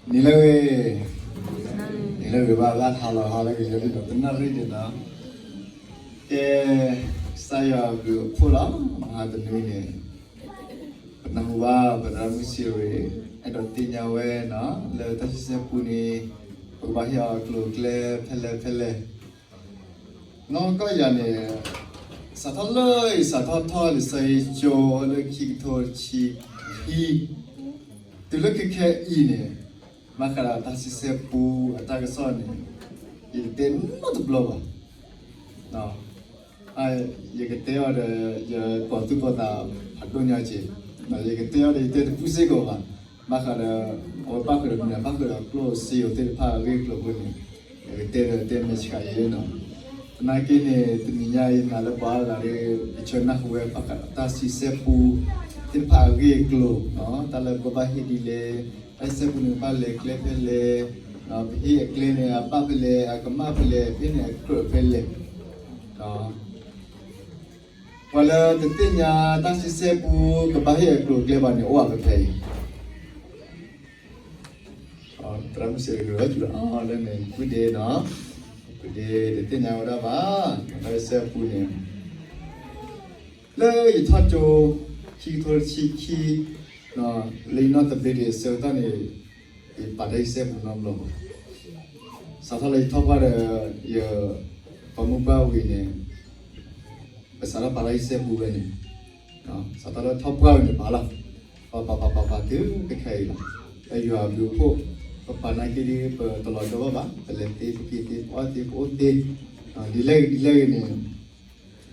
နံၤလၢအဂ့ၤ, နံၤလၢအဂ့ၤဘၣ် ဘၣ်ဟါလီၤဟါလၢအဂ့ၤ ယဲဒ်သိးတနၣ်ရံၣ်ဒံးနီၤ. ကဲ, ကစၢ်ယွၤအဘျုးအဖှိၣ်လီၤ. မဟါတနွံန့ၣ် ပနၢ်ဟူဘၣ် ပသရၣ်မုၣ်စံဝ့ အဲၣ်ဒိးသ့ၣ်ညါဝဲနီၤ လၢတၢ်စံးဆဲပူန့ၣ် ပကဘၣ်ဟ့ၣ်အီၤကျိၤကျဲဖဲလဲၣ်ဖဲလဲၣ်. နီၢ်ကီၢ်ယၤန့ၣ် စးထီၣ်လၢယစးထီၣ်ထီၣ်လံာ်စီဆှံကၠိလၢခံကထိတဆံခံ တုၤလၢခဲခဲအံၤန့ၣ် ဘၣ်ဃးဒီးတၢ်စံးဆဲပူအတၢ်ကစီၣ်န့ၣ် ယတတဲနီတဘျီဘၣ်. ယကတဲအီၤဒီး ယကိးသူၣ်ကိးသးဖးဒိၣ်ညါက့ၤ, ယကတဲအီၤဒီး ယတဲတပူၤစ့ၢ်ကီးဘၣ်. ဘၣ်ဃးဒီး အဝဲပၣ်ဃုာ်ဒီးမနုၤ ပၣ်ဃုာ်ဒီးကျိၣ်စ့ယိၤသ့ၣ်တဖၣ်အဂ့ၢ်အကျိၤအဃိန့ၣ် ယကတဲဒီးတဲမဲာ်ဆှးအံၤနီၤ. သနာ်က့န့ၣ် တနံၤညါအံၤ နၤလၢပှၤအါဂၤဒီး ကဆၢနၢ်ဟူဝဲဘၣ်ဃးဒီးတၢ်စံးဆဲပူသ့ၣ်တဖၣ်အဂ့ၢ်အကျိၤ, တၢ်လၢပကဘၣ်ဟ့ၣ်ဒ်လဲၣ်, တၢ်စံးဆဲပူန့ၣ် ဘၣ်လဲၤကျဲဖဲလဲၣ်, ပဟ့ၣ်အကျဲန့ၣ် အဘၣ်ဖဲလဲၣ်, အကမၣ်ဖဲလဲၣ်, ဖဲန့ၣ်အကြၢးဖဲလဲၣ်. ပှၤလၢတသ့ၣ်ညါတၢ်စံးဆဲပူ ကဘၣ်ဟ့ၣ်အကျိၤအကျဲဘၣ်န့ၣ် အိၣ်ဝဲဖဲအံၤ သရၣ်မုၣ်စံဝ့ လၢန့ၣ် ကွံဒ့နီၤ, ကွံဒ့တသ့ၣ်ညါဝဲဒၣ်ဘၣ် တၢ်စံးဆဲပူန့ၣ်. လၢယထီၣ်ကၠိ ခံကထိတဆံခံ လၢယနီၢ်သဘျ့ဒံးအဆၢကတီၢ်န့ၣ် ယပာ်တၢ်စံးဆဲပူနီတဘျီဘၣ်. စးထီၣ်လၢယထီၣ်ပှၢ်ဒီး ယပှၤမုၢ်ပှၢ်ဝံၤန့ၣ် ပစးထီၣ်ပာ်တၢ်စံးဆဲပူဝဲန့ၣ်, စးထီၣ်လၢထီၣ်ပှၢ်ဝံၤန့ၣ် ပာ်လီၤ, ပပာ်ပာ်ပာ်ပာ်တုၤခဲခဲအံၤလီၤ. လၢယွၤအဘျုးအဖှိၣ် ပပာ်နာ်က့ဒီး ပတလီၤကီဘၣ်ဘၣ်, ပလဲၤသ့ ပက့ၤသ့ ပအီၣ်သ့ ပအိၣ်သ့, ဒ်လဲၣ်ဂ့ၤဒ်လဲၣ်ဂ့ၤန့ၣ်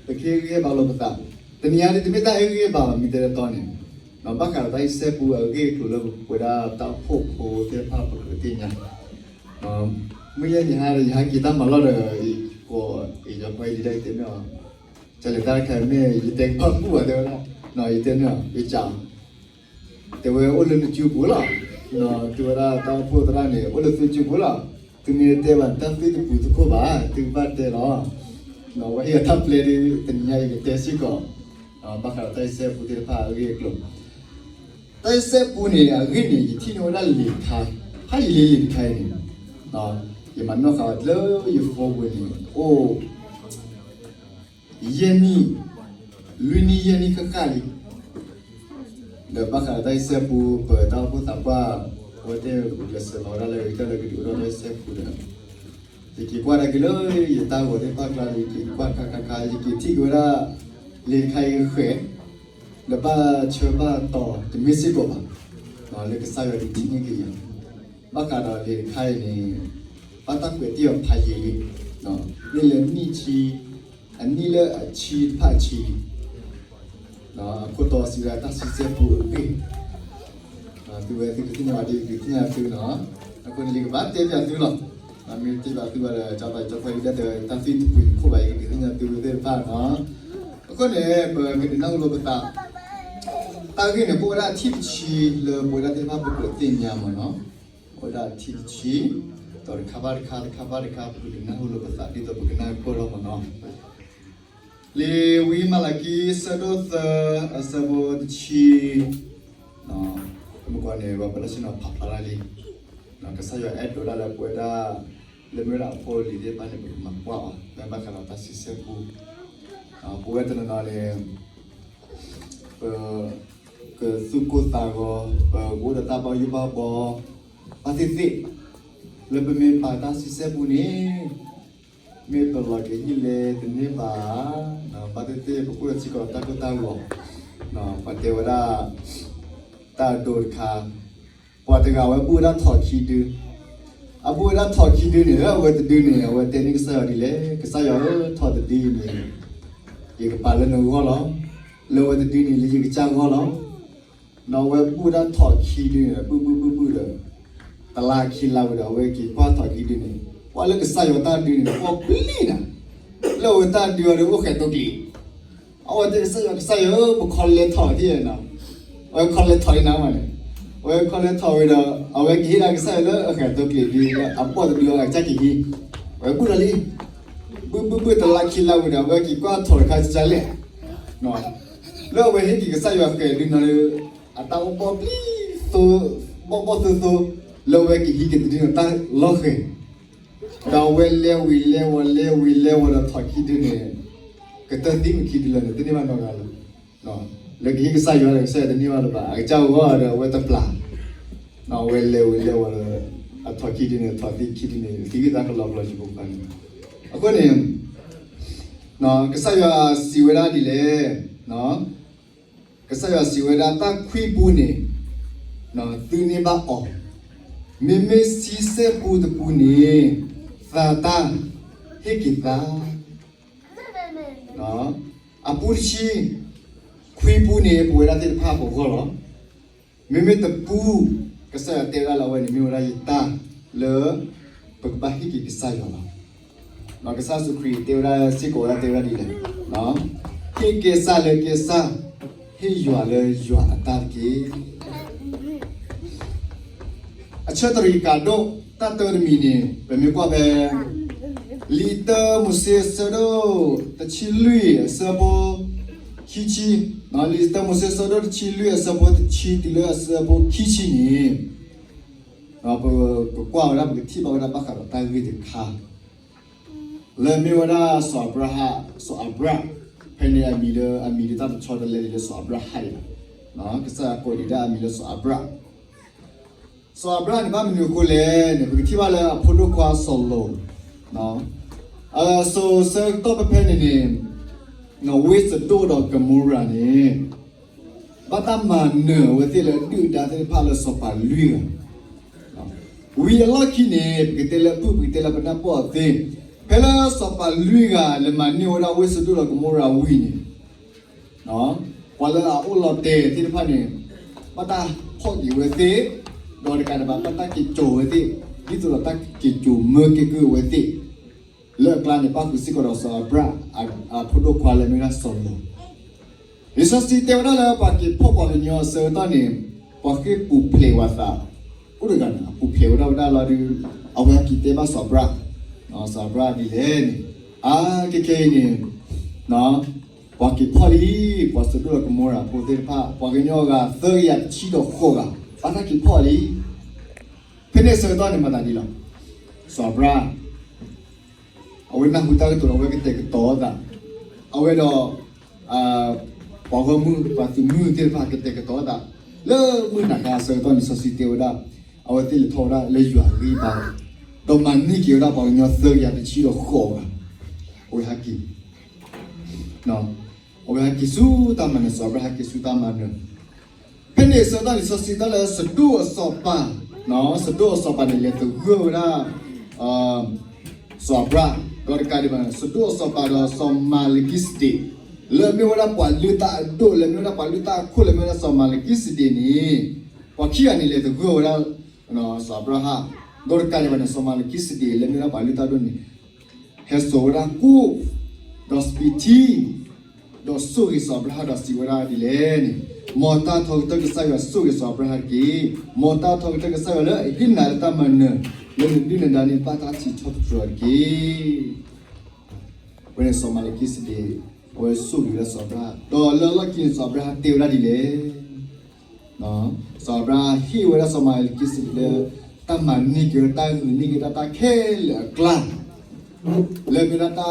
ပကဟ့ၣ်ဂံၢ်ဟ့ၣ်ဘါလိာ်ပသး. တနံၤညါဒ်တမ့ၢ်တၢ်ဟ့ၣ်ဂံၢ်ဟ့ၣ်ဘါဘၣ် မ့ၢ်တဲတတီန့ၣ်, ဘၣ်ဃးဒီးတၢ်စံးဆဲပူအဂ့ၢ်အကျိၤလၢပဝဲဒၣ်တၢ်အိၣ်ဖှိၣ်ဖိသ့ၣ်တဖၣ်ပကြၢးသ့ၣ်ညါ. မုၢ်ယဲၢ်နံၤဟါဒီး ယဟဲက့ၤတၢ်မၤလီၢ်ဒီး ယကိး ယပှၤအံၤဒ်လဲၣ်တဲမ့ၢ်အီၤ, ကလဲၤတၢ်တခါမ့ၢ် ယတဲကဘၣ်ဘူၣ်ဘၣ်တဲဝဲဒၣ်, ယတဲန့ၣ် ယကး တဲဝဲအိၣ်လၢနစုပူၤလီၤ. သုဝဲဒၣ်တၢ်အိၣ်ဖှိၣ်သရၣ်န့ၣ် အိၣ်လၢသုစုပူၤလီၤ. သုမ့ၢ်တတဲဘၣ် တၢ်သွံၣ်တပူၤတခိၣ်ဘၣ် သုကဘၣ်တဲလီၤ. ဝဲဟ့ၣ်အတၢ်ပျဲဒ်တနံၤညါအံၤ ယကတဲစ့ၢ်ကီး ဘၣ်ဃးဒီးတၢ်စံးဆဲပူသ့ၣ်တဖၣ်အဂ့ၢ်အကျိၤ. တၢ်စံးဆဲပူန့ၣ် အဂ့ၢ်န့ၣ် ယထံၣ်န့ၢ်ဝဲဒၣ်လံာ်တခါ, ဖးယံာ်လံလံာ်တခါအံၤန့ၣ်, ယမၤနီၣ်ဃာ်လၢယဖိပူၤန့ၣ် အိၣ် ယဲၢ်နံၣ်, လွံၢ်နံၣ်ယဲၢ်နံၣ်ဃၣ်ဃၣ်လံ. ဒီးဘၣ်ဃးဒီးတၢ်စံးဆဲပူ ပတၢ်အိၣ်ဖှိၣ်သးပှၢ် အဝဲသ့ၣ်ဂုာ်ကျဲးစၢးလီၤဝဲဒၣ်လၢ တၢ်လၢကဒုးအိၣ်ထီၣ်တၢ်စံးဆဲပူဒီး ယက့ၤကွၢ်ဒၣ်က့ၤလၢယတၢ်ဂီၤသ့ၣ်တဖၣ်ကျါဒီး ယက့ၤကွၢ်ခါခါခါ ယက့ၤထံၣ်က့ၤဝဲဒၣ် လံာ်တခါအံၤဃဲၤ ဒီးဘၣ်ဆၢဘၣ်တီၤတမ့ၢ်စ့ၢ်ကီးဘၣ်, လၢကစၢ်ယွၤဒုးထံၣ်န့ၢ်က့ၤယၤ, ဘၣ်ဃးဒီးလံာ်တခါအံၤန့ၣ် ဘၣ်တၢ်ကွဲးတ့ၢ်အီၤဖးယံာ်လံ, မ့ၢ်လၢနံၣ်ဆံ, အနံၣ်လၢအဆံတဖၣ်အဆံလံ. အခိၣ်တီစံးဝဲဒၣ်တၢ်စံးဆဲပူအဂ့ၢ်, သုဝဲသုကသ့ၣ်ညါဘၣ်ဒီး ယကသ့ၣ်ညါသုနီၤ, အဃိန့ၣ် ယကဘၣ်တဲပၠးသုလီၤ. မ့ၢ်တ့ၢ်ဘၣ်သုဘၣ်ဒီး ကၠီပာ်ကၠီခွဲးဒ်ဒီး တၢ်သွံၣ်တပူၤတခိၣ်ဘၣ် ယကသ့ၣ်ညါသုသ့ၣ်တဖၣ်နီၤ. အဃိန့ၣ် ပကဒုးနၢ်ဟူလိာ်ပသး တၢ်ဂ့ၢ်န့ၣ် ပအိၣ်ဝဲဒၣ်ထံၣ်တဆံလၢပဝဲဒၣ်သ့ၣ်တဖၣ်ပကြၢးသ့ၣ်ညါမ့ၢ်နီၤ, အိၣ်ဝဲဒၣ်ထံၣ်တဆံ, ဒီးတခါဘၣ်တခါ တခါဘၣ်တခါ ပကဒုးနၢ်ဟူလိာ်ပသးဒ်သိးပကနၢ်ပၢၢ်ထီၣ်မ့ၢ်နီၤ. လံာ်ဝံမၤလကံ အဆၢဒိၣ်သၢ အဆၢဖိတဆံ မုၢ်ကီၢ်န့ၣ် ပှၤပလၢဆ့ၣ်နီၤဖးဖျါထီၣ်လံ, ကစၢ်ယွၤအဲၣ်ဒိးဒၣ်လၢပဝဲဒၣ် လၢမ့ၢ်ဝဲဒၣ်အဖိအလံၤသ့ၣ်တဖၣ်န့ၣ် ပကမၤကွၢ်အီၤ လၢဘၣ်ဃးဒီးတၢ်စံးဆၢပူ, ပဝဲတနီၤနီၤန့ၣ် ပ ကသူၣ်ကိၢ်သးဂီၤ, ပကအိၣ်ဒီးတၢ်ဘၣ်ယိၣ်ဘၣ်ဘီ ဘၣ်သ့ၣ်သ့ၣ်, လၢပမ့ၢ်ပာ်တၢ်စံးဆၢပူန့ၣ် မ့ၢ်ပလီၤက့ၤဟံၣ်လဲၣ်တန့ၢ်ဘၣ်, ဘၣ်သ့ၣ်သ့ၣ် ပကအိၣ်ဒီးစ့ၢ်ကီးတၢ်ကိၢ်တၢ်ဂီၤ, ပှၤတဲဝဲဒၣ် တၢ်အဒိတခါ, ပှၤတဂၤဝဲဘူၣ်ဝဲဒၣ်ထိးခံဒု, အဘူၣ်ဝဲဒၣ်ထိးခံဒုန့ၣ် လၢအဝဲတဒုန့ၣ် အဝဲတဲန့ၢ်ကစၢ်ယွၤဒ်လဲၣ်, ကစၢ်ယွၤဧၢ, ထိးတဒုအံၤန့ၣ် ယကပာ်လၢနဂီၢ်လီၤ, လၢအဝဲတဒုန့ၣ် လၢယကစၢ်ဂီၢ်လီၤ. ဒီးအဝဲဘူၣ်ဝဲဒၣ်ထိးခံဒုန့ၣ် ဘူၣ်ဘူၣ်ဘူၣ်ဘူၣ်ဒီး တလါခံလါဝံၤဒီး အဝဲက့ၤကွၢ်ထိးခံဒုန့ၣ် ကွၢ်လၢကစၢ်ယွၤတၢ်ဒုန့ၣ် ကွၢ်ပျံၤနၤ, လၢအဝဲတၢ်ဒုအီၤဒီး အိၣ်ဃဲးသိးကျ့ၤ, အဝဲတဲကစၢ်ယွၤ ကစၢ်ယွၤဧၢ, ပခီလဲၤထိးဒ်လဲၣ်နီၤ, အဝဲခီလဲၤထိးဒ်နၤမးန့ၣ်, အဝဲခီလဲၤထိးဝံၤဒီး အဝဲကဟ့ၣ်ဒၣ်ကစၢ်ယွၤလၢအဃဲးသိးကျ့ၤဒု အဘီၣ်တဒုအီၤ အကစၢ်က့ၤဟံး, အဝဲဘူၣ်လီၤလံ, ဘူၣ်ဘူၣ်ဘူၣ်တလါခံလါဝံၤဒီး အဝဲက့ၤကွၢ်ထိးတခါကစၢ်လဲၣ် လၢအဝဲဟ့ၣ်က့ၤကစၢ်ယွၤဃဲးဒုနီၤဒီး အတၢ်အိၣ်ဘီၣ်ပျံၤသိ, ဘီၣ်ဘီၣ်သိသိ, လၢအဝဲကဟံးက့ၤတဒုန့ၣ်တၢ်လီၤဃဲၤ, ဒီးအဝဲလဲၤဝံၤလဲၤဝီၤ လဲၤဝံၤလဲၤဝီၤဒီးထီၣ်ခံဒုန့ၣ်, ကတၢၢ်သံမုၢ်ခံဒုလၢာ်န့ၣ် တန့ၢ်ဘၣ်နီတဂၤလၢၤ. လၢကဟံးကစၢ်ယွၤဒီး ကစၢ်ယွၤတန့ၢ်ဘၣ်လၢၤဘၣ်, အကစၢ်ဂီၢ်ဒီးအဝဲတပျၢ်, အဝဲလဲၤဝံၤလဲၤဝီၤဒီး အထီၣ်ခံဒုန့ၣ် ထီၣ်သံခံဒုန့ၣ် သံဝံသးကလီကလီ ယဖိခွါန့ၣ်. အဃိန့ၣ် ကစၢ်ယွၤစံးဝဲဒၣ်ဒ်လဲၣ်, ကစၢ်ယွၤစံးဝဲဒၣ် တၢ်ခွံပူန့ၣ် သုန့ၢ်ဘၣ်အီၤ, မ့မ့ၢ်ဆံဆဲပူတပူန့ၣ် သးတၢ်ဟ့ၣ်က့ၤသး. အပူတဆံ, ခွံပူန့ၣ် ပဝဲဒၣ်သ့ၣ်တဖၣ်ပဂီၢ်လီၤ. မ့မ့ၢ်တပူ, ကစၢ်ယွၤတဲဝဲဒၣ်လၢအဝဲန့ၣ် မ့ၢ်ဝဲဒၣ်ယတၢ်လၢ ပကဘၣ်ဟ့ၣ်က့ၤကစၢ်ယွၤလီၤ. ကစၢ်ယ့ၣ်ၡူးခရံာ်တဲဝဲဒၣ်စ့ၢ်ကီးဝဲဒၣ်တဲဝဲဒၣ်ဒ်လဲၣ်, ဟ့ၣ်ကဲစၢ်လၢကဲစၢ်, ဟ့ၣ်ယွၤလၢယွၤအတၢ်တက့ၢ်. အဆၢတရံးကးဒိၣ် တၢ်တၢတမံၤန့ၣ် ပမ့ၢ်ကွၢ်ဖဲ လံာ်တၢမိၤၡ့အဆၢဒိၣ်တဆံလွံၢ်အဆၢဖိခံဆံ, လံာ်တၢမိၤၡ့အဆၢဒိၣ်တဆံလွံၢ်အဆၢဖိတဆံတုၤလၢအဆၢဖိခံဆံန့ၣ်, ပကကွၢ်ဝဲဒၣ် ပကထံၣ်ဘၣ်ဝဲဒၣ်ဘၣ်ဃးဒီးတၢ်ဂ့ၢ်တခါ လၢမ့ၢ်ဝဲဒၣ်စီၤအၤဘြၣ်ဟၣ်, စီၤအၤဘြၣ်, ဖဲန့ၣ်အမံၤလၢ အမံၤလၢတၢ်တဆီတလဲဒ်လၢစီၤအၤဘြၣ်ဟၣ်ဒံးဘၣ်, ကစၢ်ယွၤကိးဒံးဒၣ်အမံၤလၢစီၤအၤဘြၣ်. စီၤအၤဘြၣ်န့ၣ် ဘၣ်မနုၤအဃိလဲၣ်န့ၣ် ပကထံၣ်ဘၣ်လၢအဖိဒိၣ်ခွါစီၤလိာ်, အစိၤဆၢကတီၢ်ဖဲဖဲန့ၣ်န့ၣ်, ဝ့ၢ်စဒိၣ်ဒီးကမိရၤန့ၣ် ဘၣ်တၢ်မၤနၢၤအဝဲသ့ၣ်လၢအဒုၣ်အဒါသ့ၣ်တဖၣ်လၢစီၤပၤလွံၢ်ဂၤ, ဝံၤအလီၢ်ခံန့ၣ် ပကတဲလၢအပုၢ် ပကတဲလၢပနၢ်ပၢၢ်အီၤသ့, ဖဲလၢစီၤပၤလွံၢ်ဂၤ လဲၤမၤန့ၢ်ဝဲဒၣ်ဝ့ၢ်စဒိၣ်ဒီးကမိရၤဝံၤန့ၣ်, ပှၤလၢအအိၣ်လီၤတဲာ်သ့ၣ်တဖၣ်န့ၣ် ဘၣ်တၢ်ဖီၣ်က့ၤဝဲသ့ၣ်, ဒီးတကးဒံးဘၣ် ဘၣ်တၢ်က့ၤစိာ်ဝဲသ့ၣ်, ဒ်သိးဒီးတၢ်က့ၤစိာ်မၢကဲကုၢ်ဝဲသ့ၣ်, လၢအကျါန့ၣ် ပၣ်ဃုာ်စ့ၢ်ကီးဒီးစီၤအၤဘြၣ်အဖိဒိၣ်ခွါလၢအမ့ၢ်ဝဲဒၣ်စီၤလိာ်. လံာ်စီဆှံတဲဝဲဒၣ်လၢပှၤက့ၤဖီၣ်ပှၤကညီအဆၢကတီၢ်န့ၣ်, ပှၤဃ့ၢ်ပူၤဖျဲးဝဲသး, အိၣ်တဂၤန့ၣ် အပူၤဖျဲးဝဲဒၣ်ဝဲဒၣ်လီၤဒီး, အဝဲဟဲက့ၤတဲဘၣ်စီၤအၤဘြၣ်, စီၤအၤဘြၣ်ဒ်လဲၣ်န့ၣ်, အါ ခဲခဲအံၤန့ၣ် ပှၤက့ၤဖီၣ်လံ, ပှၤစဒိၣ်ဒီးကမိရၤဖိသ့ၣ်တဖၣ် ပှၤကညီဂၤသၢကယၤတဆံဒီးဃိးဂၤ ဘၣ်တၢ်က့ၤဖီၣ်လံ. ဖဲန့ၣ်အဆၢကတီၢ်န့ၣ် မၤသးဒ်လဲၣ်, စီၤအၤဘြၣ် အဝဲနၢ်ဟူတၢ်ကတိၤဒီး အဝဲကတဲာ်ကတီၤအသး, အဝဲဒီး ပှၤဂီၢ်မုၢ် ပှၤသုးမုၢ်သ့ၣ်တဖၣ်ကတဲာ်ကတီၤအသး, လၢမုၢ်နၤခါအဆၢကတီၢ်န့ၣ် လံာ်စီဆှံတဲဝဲဒၣ်, အဝဲသ့ၣ်လဲၤထီၣ်ဝဲဒၣ်လၢယွၤအဂံၢ်ဘါ, ဒီးမၤန့ၢ်က့ၤဝဲဒၣ်ပှၤကညီသၢကယၤတဆံဒီးဃိးဂၤ, အဝဲဟဲက့ၤ အဝဲဟဲက့ၤဆူတၢ်မၤနၢၤ, စီၤအၤဘြၣ်ဟဲက့ၤဆူတၢ်မၤနၢၤ. ဖဲန့ၣ်အဆၢကတီၢ်န့ၣ် လံာ်စီဆှံတဲလၢစဒိၣ်အစီၤပၤ, စဒိၣ်အစီၤပၤန့ၣ် လဲၤသဂၢၢ်ဝဲဒၣ် စီၤအၤဘြၣ်, ဒီးတကးဒံးဘၣ် စဒိၣ်အစီၤပၤဒီးစီၤမၤလကံစဒ့း, လၢအမ့ၢ်ဝဲဒၣ်ပှၤလုၢ်တၢ်အဒိၣ်, လၢအမ့ၢ်ဝဲဒၣ်ပှၤလုၢ်တၢ်အခိၣ် လၢအမ့ၢ်ဝဲဒၣ်စီၤမၤလကံစဒ့းန့ၣ်, ပှၤခံဂၤန့ၣ် လဲၤသဂၢၢ်ဝဲဒၣ် စီၤအၤဘြၤဟၣ်, ဒီးတကးဒံးဘၣ်န့ၣ် စီၤမၤလကံစဒ့း လၢအမ့ၢ်ဝဲဒၣ်ပှၤလုၢ်တၢ်အဒိၣ်န့ၣ် ဟဲစိာ်ဝဲဒၣ်ကိၣ်, ဒီးစပံးထံ, ဒီးဆိၣ်ဂ့ၤစီၤအၤဘြၤဟၣ်ဒီးစံးဝဲဒၣ်ဒ်လဲၣ်န့ၣ်, မ်တၢ်ထီကတၢၢ်ကစၢ်ယွၤဆိၣ်ဂ့ၤစီၤအၤဘြၤဟၣ်တက့ၢ်. မ်တၢ်ထီကတၢၢ်ကစၢ်ယွၤလၢအဟ့ၣ်နၤလၢတၢ်မၤနၢၤ, လၢနဒုၣ်နဒါန့ၣ် ဘၣ်တၢ်ထံးထီၣ်ပတြၢၤတက့ၢ်. အဝဲန့ၣ်စီၤမၤလကံစဒ့း အဝဲဆိၣ်ဂ့ၤဝဲဒၣ်စီၤအၤဘြၤဟၣ်, ဒီးလၢအလီၢ်ခံန့ၣ် စီၤအၤဘြၤဟၣ်တဲဝဲဒၣ်ဒ်လဲၣ် စီၤအၤဘြၤဟၣ်ဟ့ၣ်ဝဲဒၣ်စီၤမၤလကံစဒ့းလၢ တၢ်မၤန့ၢ်က့ၤဝဲတၢ်ဂုာ်န့ၢ်က့ၤတၢ်တၢ်ခဲလၢာ်အကျါ, လၢမ့ၢ်ဒၣ်တၢ်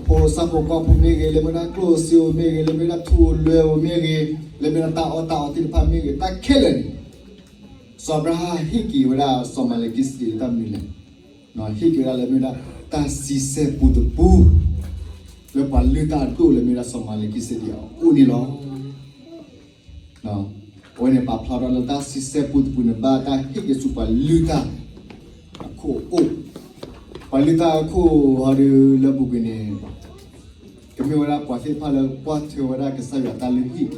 ဖိဆၣ်ဖိကီၢ်ဖိမ့ၢ်ဂ့ၤ, လၢမ့ၢ်ဒၣ်ကျိၣ်စ့ဧိၤမ့ၢ်ဂ့ၤ, လၢမ့ၢ်ဒၣ်ထူဧိၤလွဲဧိၤမ့ၢ်ဂ့ၤ, လၢမ့ၢ်ဒၣ်တၢ်အီၣ်တၢ်အီသ့ၣ်တဖၣ်မ့ၢ်ဂ့ၤ, တၢ်ခဲလၢာ်န့ၣ် စီၤအၤဘြၤဟၣ်ဟ့ၣ်က့ၤဝဲဒၣ်စီၤမၤလကံစဒ့းလၢတၢ်မနုၤလဲၣ်, ဟ့ၣ်က့ၤဝဲဒၣ်လၢမ့ၢ်ဝဲဒၣ်တၢ်ဆံဆဲပူတပူ လၢပှၤလုၢ်တၢ်အဒိၣ်လၢမ့ၢ်ဝဲဒၣ်စီၤမၤလကံစဒ့းအအိၣ်န့ၣ်လီၤ. အဝဲန့ၣ်ပာ်ဖျါထီၣ်လၢတၢ်ဆံဆဲပူတပူန့ၣ် ဘၣ်တၢ်ဟ့ၣ်က့ၤဆူပှၤလုၢ်တၢ်အခိၣ်အအိၣ်, ပှၤလုၢ်တၢ်အခိၣ်ဟီဒုးလၢပူၤကွံာ်န့ၣ် ကမ့ၢ်ဝဲဒၣ်ပှၤသ့ၣ်တဖၣ်လၢကွၢ်ထွဲဝဲဒၣ်ကစၢ်ယွၤတၢ်လုၢ်ဟံၣ်,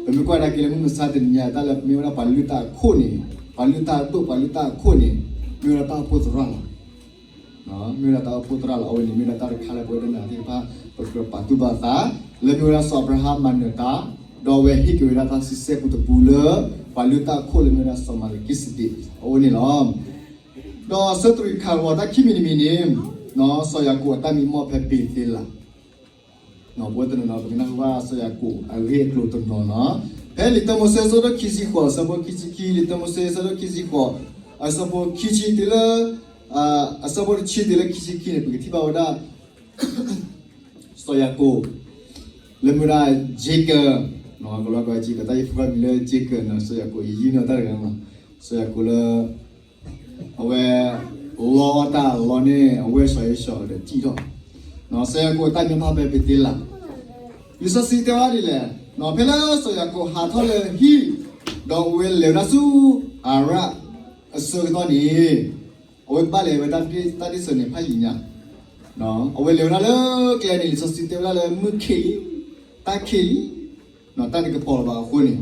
ပမ့ၢ်ကွၢ်ဒၣ်က့ၤလၢမုၢ်မဆါတနံၤညါ တၢ်လၢမ့ၢ်ဝဲဒၣ်ပှၤလုၢ်တၢ်အခိၣ်န့ၣ်, ပှၤလုၢ်တၢ်အဒိၣ် ပှၤလုၢ်တၢ်အခိၣ်န့ၣ် မ့ၢ်ဝဲဒၣ်တၢ်အိၣ်ဖှိၣ်သရၣ်လီၤ. မ့ၢ်ဝဲဒၣ်တၢ်အိၣ်ဖှိၣ်သရၣ်လီၤ. အဝဲန့ၣ်မ့ၢ်ဝဲဒၣ်တၢ်တခါလၢပဝဲဒၣ်နၤသ့ၣ်တဖၣ် ပကြၢးပာ်သူၣ်ပာ်သး လၢမ့ၢ်ဝဲဒၣ်စီၤအၤဘြၤဟၣ်မၤနၢၤတၢ်, ဒီးအဝဲဟ့ၣ်က့ၤဝဲဒၣ်တၢ်ဆံဆဲပူတပူလၢ ပှၤလုၢ်တၢ်အခိၣ်လၢမ့ၢ်ဝဲဒၣ်စီၤမၤလကံစဒ့းအအိၣ်န့ၣ်လီၤ. ဒီးဆၢတရံးခးဂီၤတၢ်ခံမံၤတမံၤန့ၣ်, စီၤယၤကိာ်အတၢ်မံမီၢ်ဖဲဘ့ၤသ့လး ပဝဲတနီၤနီၤ ပကနၢ်ဟူဘၣ်စီၤယၤကိာ်အဂ့ၢ်အကျိၤတနီၤနီၤ, ဖဲလံာ်တၢမိၤၡ့အဆၢဒိၣ်ခံဆံဃိး အဆၢဖိခံဆံခံ, လံာ်တၢမိၤၡ့အဆၢဒိၣ်ခံဆံဃိး, အဆၢဖိခံဆံတုၤလၢ, အဆၢဖိတဆံတုၤလၢခံဆံခံန့ၣ် ပကထံၣ်ဘၣ်ဝဲဒၣ် စီၤယၤကိာ် လၢမ့ၢ်ဝဲဒၣ် Jacob, ကလီကီ Jacob တၢ်ယဖိခွါမံၤလၢ Jacob န့ၣ် စီၤယၤကိာ် ယယုၢ်န့ၢ်အီၤတၢ်တဂၤမး, စီၤယၤကိာ်လၢ အဝဲ လီအီၣ်တၢ်လီန့ၣ် အဝဲၡီၤအ့ၡီၤဒီးတံၢ်ထီၣ်, စီၤယၤကိာ်တၢ်မ့ၢ်ဖးဖဲပသ့လး, လံာ်စီဆှံတဲဝဲဒ်လဲၣ်, ဖဲလၢစီၤယၤကိာ်ဟးထီၣ်လၢဟံၣ်, ဒီးအဝဲလဲၤဝဲဒၣ်ဆူအၤရၣ်အဆၢကတီၢ်န့ၣ်, အဝဲကဘၣ်လဲၤဝဲဒၣ်တၢ်ဒ့ၣ်စၢၤန့ၣ်ဖးယံာ်ညါ, အဝဲလဲၤဝဲဒၣ်လၢကျဲန့ၣ် လံာ်စီဆှံတဲဝဲဒၣ်လၢမုၢ်ခံးလံ, တၢ်ခံးလံ, တၢ်တကပီၤလၢၤဘၣ်အဃိန့ၣ်,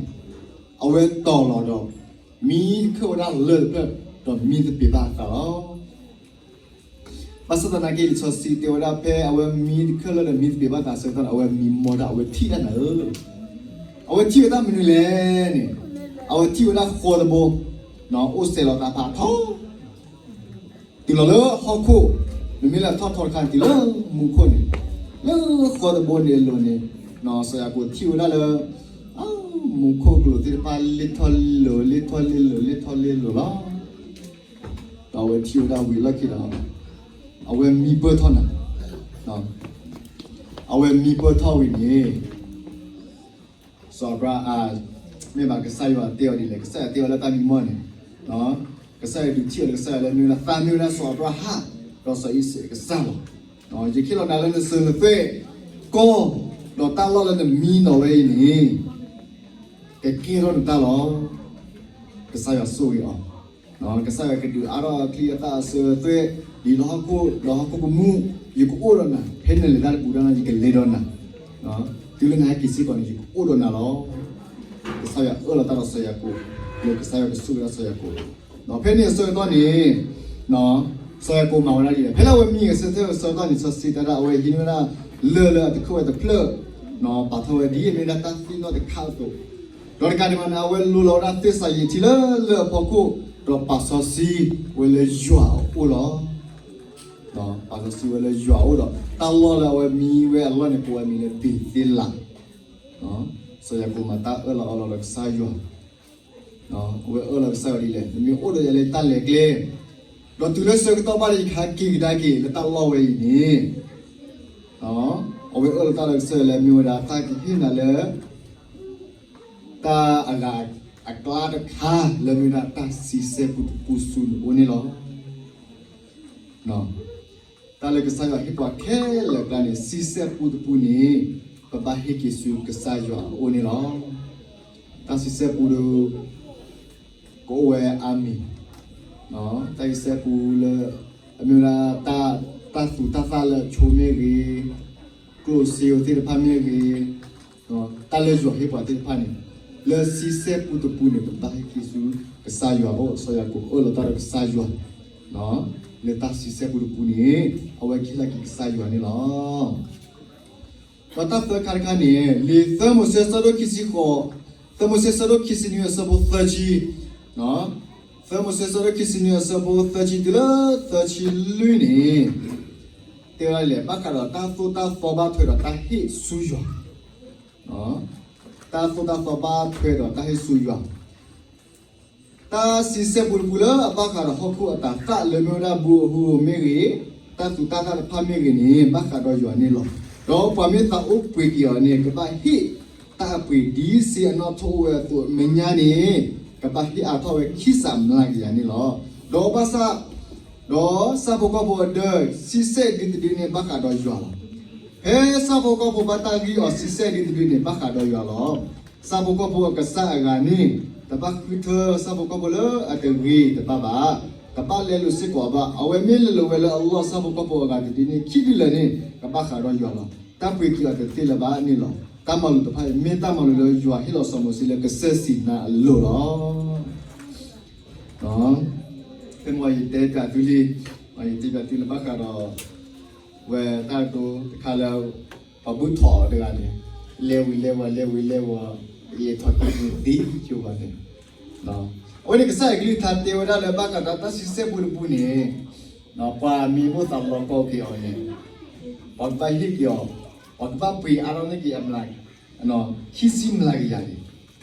အဝဲတီၤလီၤဒီး မံတခၢၣ်ဝဲဒၣ်လၢၢ်တဖျၢၣ်, ဒီးမံသပ့ၤဘၣ်အသးလီၤ. ဘၣ်ဆၣ်သနာ်က့ လံာ်စီဆှံတဲဝဲဒၣ်ဖဲအဝဲမံတခၢၣ်လၢဒီးမံသပ့ၤဘၣ်သးအဆၢကတီၢ်န့ၣ် အဝဲမံမီၢ်ဒၣ် အဝဲထံၣ်တၢ်နၤဧၢ, အဝဲထံၣ်ဝဲဒၣ်မနုၤလဲၣ်န့ၣ်, အဝဲထံၣ်ဝဲဒၣ်ဃီတဘိ, အိၣ်စဲးလီၤသးဖးထီ တုၤလီၤလၢဟီၣ်ခိၣ်, မ့မ့ၢ်လၢအထီၣ်ထီတခါန့ၣ် တုၤလၢမူခိၣ်န့ၣ်, လၢဃီတဘိန့ၣ်အလိၤန့ၣ်, စီၤယၤကိာ်ထံၣ်ဝဲဒၣ်လၢ မူခိၣ်ကလူးသ့ၣ်တဖၣ်လ့ၣ်ထီၣ်လ့ၣ်လီၤ လ့ၣ်ထီၣ်လ့ၣ်လီၤ လ့ၣ်ထီၣ်လ့ၣ်လီၤလီၤ, ဒီးအဝဲထံၣ်ဝဲဒၣ်ဝံၤအလီၢ်ခံဒီး အဝဲမံပၢၢ်ထီၣ်နၤ, အဝဲမံပၢၢ်ထီၣ်ဝံၤန့ၣ် စီၤအၤဘြၤဟၣ်, မ့ၢ်ဘၣ်ကစၢ်ယွၤတဲအီၤဒ်လဲၣ်, ကစၢ်ယွၤတဲအီၤလၢတၢ်မံမီၢ်န့ၣ်, ကစၢ်ယွၤဒုးထံၣ်အီၤလၢကစၢ်ယွၤလၢမ့ၢ်ဝဲဒၣ်သးမ့ၢ်ဝဲဒၣ်စီၤအၤဘြၤဟၣ်, ဒီးစီၤအံၤစဲးအကစၢ်လီၤ. ယဟ့ၣ်လီၤနၤလၢနစၢၤနသွဲၣ်ကီၢ်, ဒီးတၢ်လီၢ်လၢနမံနီၤဝဲအံၤန့ၣ်, ကကဲထီၣ်နတၢ်လီၤ. ကစၢ်ယွၤဆိၣ်ဂ့ၤအီၤ ကစၢ်ယွၤကဒုးအါထီၣ်အချံအသၣ်အစၢၤအသွဲၣ်, ဒ်လၢဟီၣ်ခိၣ်ဒီးဟီၣ်ခိၣ်ကမူၣ်, ယကအိၣ်ဒီးနၤ, ဖဲနလဲၤတၢ်တပူၤဒီး ယကလဲၤဒီးနၤ, တုၤလၢနဟဲက့ၤစ့ၢ်ကီးန့ၣ် ယကအိၣ်ဒီးနၤလီၤ. ကစၢ်ယွၤအၢၣ်လီၤတၢ်ဒီးစီၤယၤကိာ်, ဒီးကစၢ်ယွၤကဆိၣ်ဂ့ၤဒၣ်စီၤယၤကိာ်, ဒီးဖဲန့ၣ်အဆၢကတီၢ်န့ၣ် စီၤယၤကိာ်မၤဝဲဒၣ်ဒ်လဲၣ်, ဖဲလၢအဝဲမံအဆၢထၢၣ်အဆၢကတီၢ်န့ၣ် စီၤစံးတဲဒၣ် အဝဲဟံးန့ၢ်ဝဲဒၣ်လၢၢ်လၢအတခၢၣ်ဝဲတဖျၢၣ်, ပာ်ထီၣ်ဝဲဒ်အမ့ၢ်ဝဲဒၣ်တၢ်သ့ၣ်နီၣ်တခါအသိး, ဒီးတကးဒံးဘၣ်န့ၣ် အဝဲလိၤလီၤဝဲဒၣ်သ့ၣ်စၤယံးထံလၢလၢၢ်အဖီခိၣ်, ဒီးပာ်စီဆှံဝဲလၢယွၤအအိၣ်လီၤ. ပာ်စီဆှံဝဲလၢယွၤအအိၣ်ဒီး တၢ်လီၢ်လၢအဝဲမံဝဲအလီၢ်န့ၣ် ကိးဝဲမံၤလၢဘ့ၤသ့လး. စီၤယၤကိာ်မၤတၢ်အၢၣ်လီၤအီလီၤဒီးကစၢ်ယွၤ, အဝဲအၢၣ်လီၤကစၢ်ယွၤဒ်လဲၣ်, နမ့ၢ်အိၣ်ဒီးယၤလၢတၢ်လဲၤကျဲ, ဒီးတုၤလၢဆၢကတီၢ်ဘၣ်ဒီးယကဟဲက့ၤကဒါက့ၤလၢတၢ်လီၢ်ဝဲအံၤန့ၣ်, အဝဲအၢၣ်လီၤတၢ်ဒီးကစၢ်ယွၤလၢမ့ၢ်ဝဲဒၣ်တၢ်ကဟ့ၣ်နၤလၢ တၢ်အဂၤအကျါတခါလၢမ့ၢ်ဝဲဒၣ်တၢ်ဆံဆဲပူတပူဆူနအိၣ်န့ၣ်လီၤ. တၢ်လၢကစၢ်ယွၤဟ့ၣ်ပှၤခဲလၢာ်အကျါန့ၣ် ဆံဆဲပူတပူန့ၣ် ပဘၣ်ဟ့ၣ်က့ၤဆူကစၢ်ယွၤအအိၣ်န့ၣ်လီၤ. တၢ်ဆံဆဲပူဒီး ကအိၣ်ဝဲအါမံၤ, တၢ်ဆံဆဲပူလၢ အမ့ၢ်ဝဲဒၣ် တၢ်သူၣ်တၢ်သၣ်လၢအဆိမ့ၢ်ဂ့ၤ, ကျိၣ်စ့ဧိၤသ့ၣ်တဖၣ်မ့ၢ်ဂ့ၤ, တၢ်လၢယွၤဟ့ၣ်ပှၤသ့ၣ်တဖၣ်န့ၣ်, လၢဆံဆဲပူတပူန့ၣ် ပဘၣ်ဟ့ၣ်က့ၤဆူကစၢ်ယွၤအအိၣ်, စီၤယၤကိာ်အၢၣ်လီၤတၢ်ဒီးကစၢ်ယွၤ, လၢတၢ်ဆံဆဲပူတပူန့ၣ် အဝဲကဟ့ၣ်လီၤက့ၤကစၢ်ယွၤန့ၣ်လီၤ. ဒီးတၢ်သၢခါတခါန့ၣ် လံာ်သၢမိၤၡ့ဆၢဒိၣ်ခံဆံဃိး, သၢမိၤၡ့ဆၢဒိၣ်ခံဆံနွံအဆၢဖိသၢဆံ, သၢမိၤၡ့ဆၢဒိၣ်ခံဆံနွံအဆၢဖိသၢဆံတုၤလၢသၢဆံလွံၢ်န့ၣ်, တဲဝဲဒ်လဲၣ်, ဘၣ်ဃးဒီးတၢ်သိၣ်တၢ်သီဘၣ်ထွဲဒီးတၢ်ဟ့ၣ်ဆူယွၤ, တၢ်သိၣ်တၢ်သီဘၣ်ထွဲဒီးတၢ်ဟ့ၣ်ဆူယွၤ တၢ်ဆံဆဲပူတပူလၢအဘၣ်ဃးဒီးဟီၣ်ခိၣ်အတၤသၣ်လၢမ့ၢ်ဝဲဒၣ်ဘုဧိၤဟုဧိၤမ့ၢ်ဂ့ၤ, တၢ်သူၣ်တၢ်သၣ်တဖၣ်မ့ၢ်ဂ့ၤန့ၣ် ဘၣ်ဃးဒီးယွၤန့ၣ်လီၤ. ဒီးပှၤမ့ၢ်သးအိၣ်ပှ့ၤက့ၤအီၤန့ၣ် ကဘၣ်ဟ့ၣ်တၢ်အပှ့ၤဒ်စ့အနီၣ်ထိၣ်အိၣ်ဝဲအသိး, အမဲာ်ညါန့ၣ် ကဘၣ်ဟ့ၣ်အါထီၣ်ဝဲခံစးမျးကယၤန့ၣ်လီၤ. ဒီးဘၣ်ဆၣ် ဒီးဆၣ်ဖိကီၢ်ဖိအဒၢ ဆံဆဲဒုတဒုန့ၣ် ဘၣ်ဃးဒီးယွၤလီၤ. ဖဲဆၣ်ဖိကီၢ်ဖိဘၣ်တၢ်ဂံၢ်အီၤဆံဆဲဒုတဒုန့ၣ် ဘၣ်ဃးဒီးယွၤလီၤ. ဆၣ်ဖိကီၢ်ဖိအကစၢ်အဂၤန့ၣ် တဘၣ်ဃုထၢဆၣ်ဖိကီၢ်ဖိလၢအတဂ့ၤတဘၣ်ဘၣ်, တဘၣ်လဲလိာ်စ့ၢ်ကီးအီၤဘၣ်. အဝဲမ့ၢ်လဲလိာ်ဝဲလၢအလီၢ်ဆၣ်ဖိကီၢ်ဖိအဂၤတဒုန့ၣ် ခံဒုလၢာ်န့ၣ် ကဘၣ်ဃးဒီးယွၤလီၤ. တၢ်ပှ့ၤက့ၤအီၤတသ့လၢၤဘၣ်န့ၣ်လီၤ. တၢ်မၤလိာ်တဖၣ်အံၤ မ့ၢ်တၢ်မၤလိာ်လၢယွၤဟ့ၣ်လီၤစီၤမိၤၡ့လၢကစၢၢ်စံၤနါအလိၤလီၤ. ဖဲမ့ၢ်ယတဲပၠးသုလံ, ယတဲပၠးသုလၢဘၣ်ဃးဒီး ဝဲတၢ်ကတိၤတခါလၢ ပှၤဘူၣ်ထီၣ်အီၤတဂၤန့ၣ်, လဲၤဝံၤလဲၤဝီၤ လဲၤဝံၤလဲၤဝီၤ ယဲၢ်ထီၣ်က့ၤန့ၣ်သ့ဆိဘၣ်န့ၣ်, အဝဲန့ၣ်ကစၢ်ယွၤကလုၢ်ကထါတဲဝဲဒၣ်လၢဘၣ်ဃးဒီးတၢ်ဆံဆဲပူတပူန့ၣ်, ပှၤမ့ၢ်ဘၣ်သးလီၤကီက့ၤအီၤန့ၣ်, ပှၤကဘၣ်ဟ့ၣ်က့ၤအီၤ, ပှၤကဘၣ်ပှ့ၤအါထီၣ်န့ၢ်က့ၤအမျး, ခံဆံမျးကယၤန့ၣ်,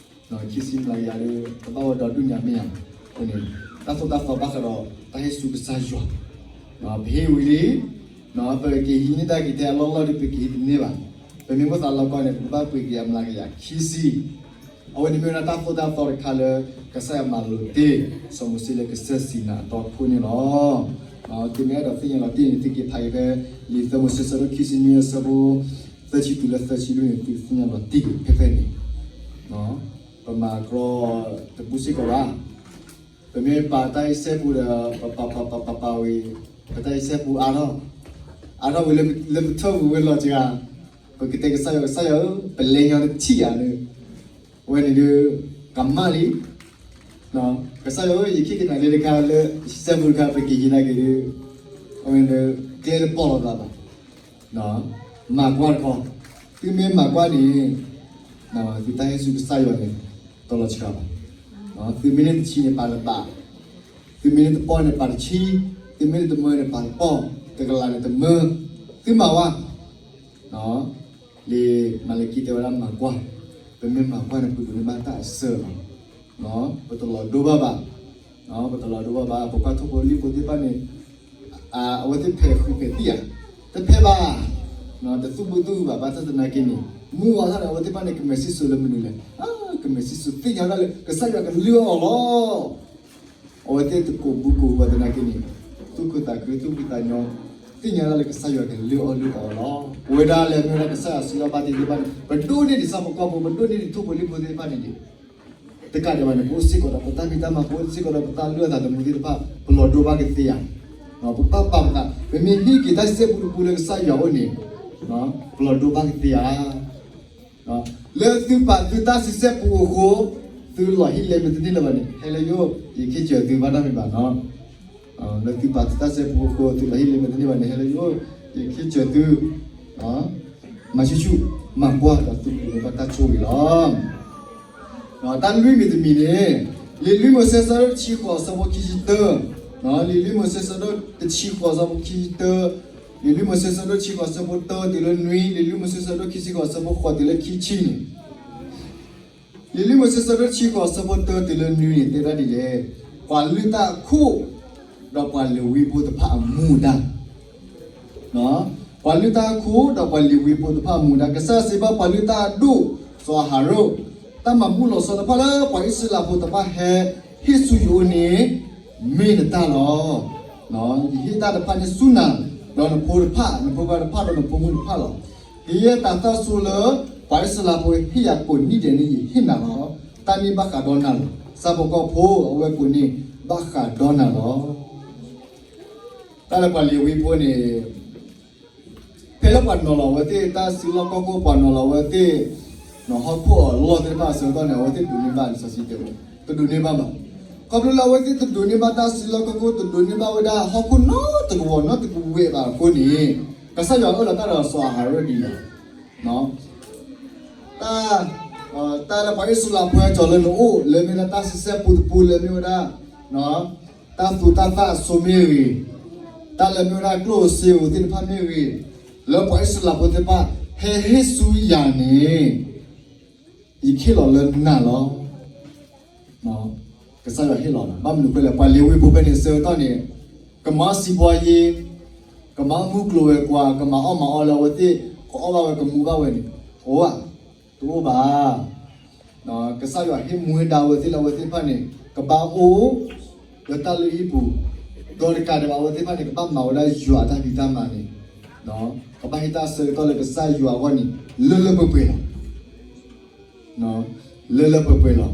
ခံဆံမျးကယၤဒီး ကဘၣ်ဝဲဒီးဒူၣ်ညါမ့ၢ်ဧါ, အဃိန့ၣ် တၢ်သိၣ်တၢ်သီဘၣ်ဃးဒီးတၢ်ဟ့ၣ်ဆူကစၢ်ယွၤ, ပဟ့ၣ်ဝံၤလံ, ပက့ၤဟံးန့ၢ်တၢ်က့ၤထဲအလီၢ်လီၢ်ဒီး ပက့ၤဟံးတန့ၢ်ဘၣ်. ပမ့ၢ်မိၣ်သးလီၤကီန့ၣ် ပကဘၣ်ပှ့ၤက့ၤအမျးကယၤခံဆံ. အဝဲန့ၣ်မ့ၢ်ဝဲဒၣ်တၢ်သိၣ်တၢ်သီတခါလၢ ကစၢ်ယွၤမၤလိာ်တ့ၢ် စီၤမိၤၡ့လၢကစၢၢ်စံၤနါအတီခိၣ်န့ၣ်လီၤ. သုမ့ၢ်အဲၣ်ဒိးသ့ၣ်ညါလီၤတံၢ်န့ၣ် သုက့ၤဖးက့ၤဖဲ လံာ်သၢမိၤၡ့ဆၢဒိၣ်ခံဆံနွံအဆၢဖိ သၢဆံတုၤလၢသၢဆံလွံၢ်န့ၣ် သုကသ့ၣ်ညါလီၤတံၢ်က့ၤဖဲဖဲန့ၣ်. ပမၤကြီတဘူၣ်စ့ၢ်ကီးဘၣ်. ပမ့ၢ်ပာ်တၢ်အံၤစဲပူဒီး ပပာ်ပာ်ပာ်ပာ်ပာ်ဝံၤ ပတၢ်အံၤစဲပူအါထီၣ်, အါထီၣ်ဝံၤလၢပထၢၣ်ပူၤဝဲလီၤစှၤ, ပကတဲကစၢ်ယွၤ ကစၢ်ယွၤဧၢ, ပလဲၤညီတထံၣ်ဧါန့ၣ်, အဝဲန့ၣ်ဒုး ကမၣ်လံ. ကစၢ်ယွၤဧၢ, ယခံကနၣ်လၢတခါလၢ စဲပူတခါ ပက့ၤယံၤနာ်က့ၤဒုး အဝဲန့ၣ်ဒုး ကျဲတပီၢ်လိာ်သးဘၣ်. မၤကွၢ်တခီ, သုမ့ၢ်မၤကွၢ်န့ၣ် သုတၢ်ဟ့ၣ်ဆူကစၢ်ယွၤန့ၣ် တလီၤစှၤဘၣ်. သုမ့ၢ်န့ၢ်တဆံန့ၣ် ပာ်တဘၣ်, သုမ့ၢ်န့ၢ်တပီၢ်န့ၣ် ပာ်တဆံ, သုမ့ၢ်န့ၢ်တမၢန့ၣ် ပာ်တပီၢ်, တကလးန့ၣ်တမၢ, သုမၤဝဲ လံာ်မၤလကံတဲဝဲဒၣ်မၤကွၢ်, ပမ့ၢ်မၤကွၢ်န့ၣ် ပဒိးန့ၢ်ဘၣ်တၢ်အဆၢလီၤ. ပတလီၤဒိဘၣ်ဘၣ်, ပတလီၤဒိဘၣ်ဘၣ်, ပကွၢ်ထိၣ်ဖိလံၣ်ဖိသ့ၣ်တဖၣ်န့ၣ် အဝဲသ့ၣ်ဖဲးဃုဖဲးသံၣ်ဧါ, တဖဲးဘၣ်, တသူၣ်ဘုသူၣ်ဘၣ်ဘၣ်ဆၣ်သနာ်က့န့ၣ် မုၢ်ဝါထီၣ်န့ၣ် အဝဲသ့ၣ်တဖၣ်န့ၣ် ကမဲာ်စံၣ်စိၤလၢမနုၤလဲၣ်, ကမဲာ်စံၣ်စိၤသ့ၣ်ညါဒၣ်လၢ ကစၢ်ယွၤကလုၢ်အီၤလီၤ. အဝဲသ့ၣ်တကိးဘုကိးဝဲသနာ်က့န့ၣ် သူၣ်ခုသးခု သူၣ်ဖှံသးညီ, သ့ၣ်ညါဒၣ်လၢကစၢ်ယွၤကလုၢ်အီၣ်လုၢ်အီလီၤ. ပဝဲဒၣ်လၢမ့ၢ်ဝဲဒၣ်ကစၢ်ယွၤစုလီၢ်ဘၣ်တ့ၢ်သ့ၣ်တဖၣ်န့ၣ် ပဒိးန့ၢ်ဒံးဆၣ်ဖိကီၢ်ဖိ ပဒိးန့ၢ်ဒံးထိၣ်ဖိလံၣ်ဖိသ့ၣ်တဖၣ်န့ၣ်ဒံး တကးဒံးဘၣ်န့ၣ် ပအိၣ်စ့ၢ်ကီးဒီးပတၢ်ဖံးတၢ်မၤ ပအိၣ်စ့ၢ်ကီးဒီးပတၢ်လုၢ်အသးသမူသ့ၣ်တဖၣ် ပလီၤဒိဘၣ်ကသ့ဧါ. ပပာ်ပာ်ပသး ပမ့ၢ်ဟ့ၣ်က့ၤတၢ်စံးဆဲပူတပူလၢကစၢ်ယွၤအအိၣ်န့ၣ် ပလီၤဒိဘၣ်ကသ့ဧါ. လၢသုပာ်သုတၢ်စံးဆဲပူအဃိ သုလီၤဟ့ၣ်လဲမ့ၢ်တန့ၢ်လၢၤဘၣ်န့ၣ် ဟဲလၢယအိၣ် ယကဟ့ၣ်စၢၤသုဘၣ်နီတမံၤဘၣ်နီၤ. လၢသုပာ်သုတၢ်စံးဆဲပူအဃိ သုလီၤဟ့ၣ်လဲမ့ၢ်တန့ၢ်ဘၣ်န့ၣ် ဟဲလၢယအိၣ် ယကဟ့ၣ်စၢၤသု မၤဆူၣ်ဆူၣ် မၤကွၢ်ဒီးသုကဘၣ်တၢ်ဆိၣ်ဂ့ၤလီၤ. တၢ်လွံၢ်မံၤတမံၤန့ၣ် လံာ်လွံၢ်မိၤၡ့ဆၢဒိၣ်တဆံဃိးဆၢဖိခံဆံတၢ, လံာ်လွံၢ်မိၤၡ့ဆၢဒိၣ်တဆံဃိးဆၢဖိခံဆံတၢ, လံာ်လွံၢ်မိၤၡ့ဆၢဒိၣ်တဆံဃိးဆၢဖိတၢတုၤလၢနွံ, လံာ်လွံၢ်မိၤၡ့ဆၢဒိၣ်ခံဆံဃိးဆၢဖိဃိးတုၤလၢခံဆံန့ၣ် လံာ်လွံၢ်မိၤၡ့ဆၢဒိၣ်တဆံဃိးဆၢဖိတၢတုၤလၢနွံန့ၣ် တဲဒၣ်ဒ်လဲၣ်, ပှၤလုၢ်တၢ်အခိၣ် ဒီးပှၤလ့ၤဝံဖိတဖၣ်အမူဒါ ပှၤလုၢ်တၢ်အခိၣ် ဒီးပှၤလ့ၤဝံဖိတဖၣ်အမူဒါ, ကစၢ်စံးဘၣ်ပှၤလုၢ်တၢ်အဒိၣ် စီၤအၤဟရိၣ်, တၢ်မၤဘူၣ်လီၤဆီတဖၣ်လၢပှၤအံၣ်စရ့လးဖိတဖၣ်ဟဲဟ့ၣ်ဆူယအိၣ်န့ၣ် မ့ၢ်နတၢ်လီၤ. ယဟ့ၣ်တၢ်တဖၣ်န့ၣ်ဆူနၤ, ဒီးနဖိတဖၣ်, နဖိခွါတဖၣ် ဒီးနဖိမုၣ်တဖၣ်လီၤ. ကယဲၢ်တၢ်သၣ်ဆိလၢ ပှၤအံၣ်စရ့လးဖိဟ့ၣ်ယၤကိးနံၣ်ဒဲးန့ၣ် ယဟ့ၣ်နၤလီၤ. တၢ်န့ၣ်ဘၣ်ဃးဒီးနၤလီၤ. ဆၣ်ဖိကီၢ်ဖိအဝဲကိးန့ၣ် ဘၣ်ဃးဒီးနၤလီၤ. တၢ်လၢပှၤလ့ၤဝံဖိန့ၣ် ဖဲလၢပှၤနီၤလီၤအဝဲသ့ၣ် တၢ်စုလီၢ်ခီၣ်ခိၣ် ပှၤနီၤလီၤအဝဲသ့ၣ် ဟီၣ်ခိၣ်အလီၢ်သ့ၣ်တဖၣ်အဆၢကတီၢ်န့ၣ် အဝဲသ့ၣ်ဒိးန့ၢ်ဘၣ်လံာ်စီဆှံတဲဝဲ, တဒိးန့ၢ်ဘၣ်ဘၣ်. ခီဖျိလၢအဝဲသ့ၣ်တဒိးန့ၢ်ဘၣ်တၢ်စုလီၢ်ခီၣ်ခိၣ် တဒိးန့ၢ်ဘၣ်ဝဲဒၣ်ဟီၣ်ခိၣ်နီတကဝီၤ နီတကဝဲၤဘၣ်အဃိန့ၣ် ကစၢ်ယွၤအၢၣ်လီၤတၢ်ဒီးစီၤအၤဟရိၣ်ဒ်လဲၣ်. တၢ်, တၢ်လၢပှၤအံၣ်စရ့လးဖိဟဲကၠီၤလၢနအိၣ် လၢမ့ၢ်ဒၣ်တၢ်စံးဆဲပူတပူ လၢမ့ၢ်ဝဲဒၣ် တၢ်သူတၢ်သၣ်အဆိမ့ၢ်ဂ့ၤ, တၢ်လၢမ့ၢ်ဝဲဒၣ်ကျိၣ်ဧိၤစ့ဧိၤသ့ၣ်တဖၣ်မ့ၢ်ဂ့ၤ, လၢပှၤအံၣ်စရ့လးဖိသ့ၣ်တဖၣ် ဟဲဟ့ၣ်ဆူယၤန့ၣ် ယကဟ့ၣ်လီၤလၢနၤလီၤ. ကစၢ်ယွၤဟ့ၣ်လီၤနၤ, ဘၣ်မနုၤအဃိလဲၣ်, ပှၤလ့ၤဝံဖိဖဲန့ၣ်အဆၢကတီၢ်န့ၣ် ကမၤအီၣ်စံးပှၤယ့ၤ, ကမၤအီၣ်မူကျိၤဝဲၤကွာ်, ကမၤအီၣ်မၤအီလၢအဝဲသ့ၣ် ကအီၣ်ဘၣ်ဝဲကမူဘၣ်ဝဲန့ၣ် အိၣ်ဧါ, တအိၣ်ဘၣ်. ကစၢ်ယွၤဟ့ၣ်မူဟ့ၣ်ဒါဝဲသ့ၣ်လၢအဝဲသ့ၣ်တဖၣ်န့ၣ် ကဘၣ်အိၣ် လၢတၢ်လုၢ်ဟံၣ်ပူၤ, ဒီးတကးဒံးဘၣ်အဝဲသ့ၣ်တဖၣ်န့ၣ် ကဘၣ်မၤဝဲဒၣ်ယွၤအတၢ်ဖံးတၢ်မၤန့ၣ်, ကဘၣ်ဟ့ၣ်တၢ်ဆၢကတီၢ်လၢကစၢ်ယွၤအဂီၢ်န့ၣ် လၢလၢပှဲၤပှဲၤလီၤ. လၢလၢပှဲၤပှဲၤလီၤ.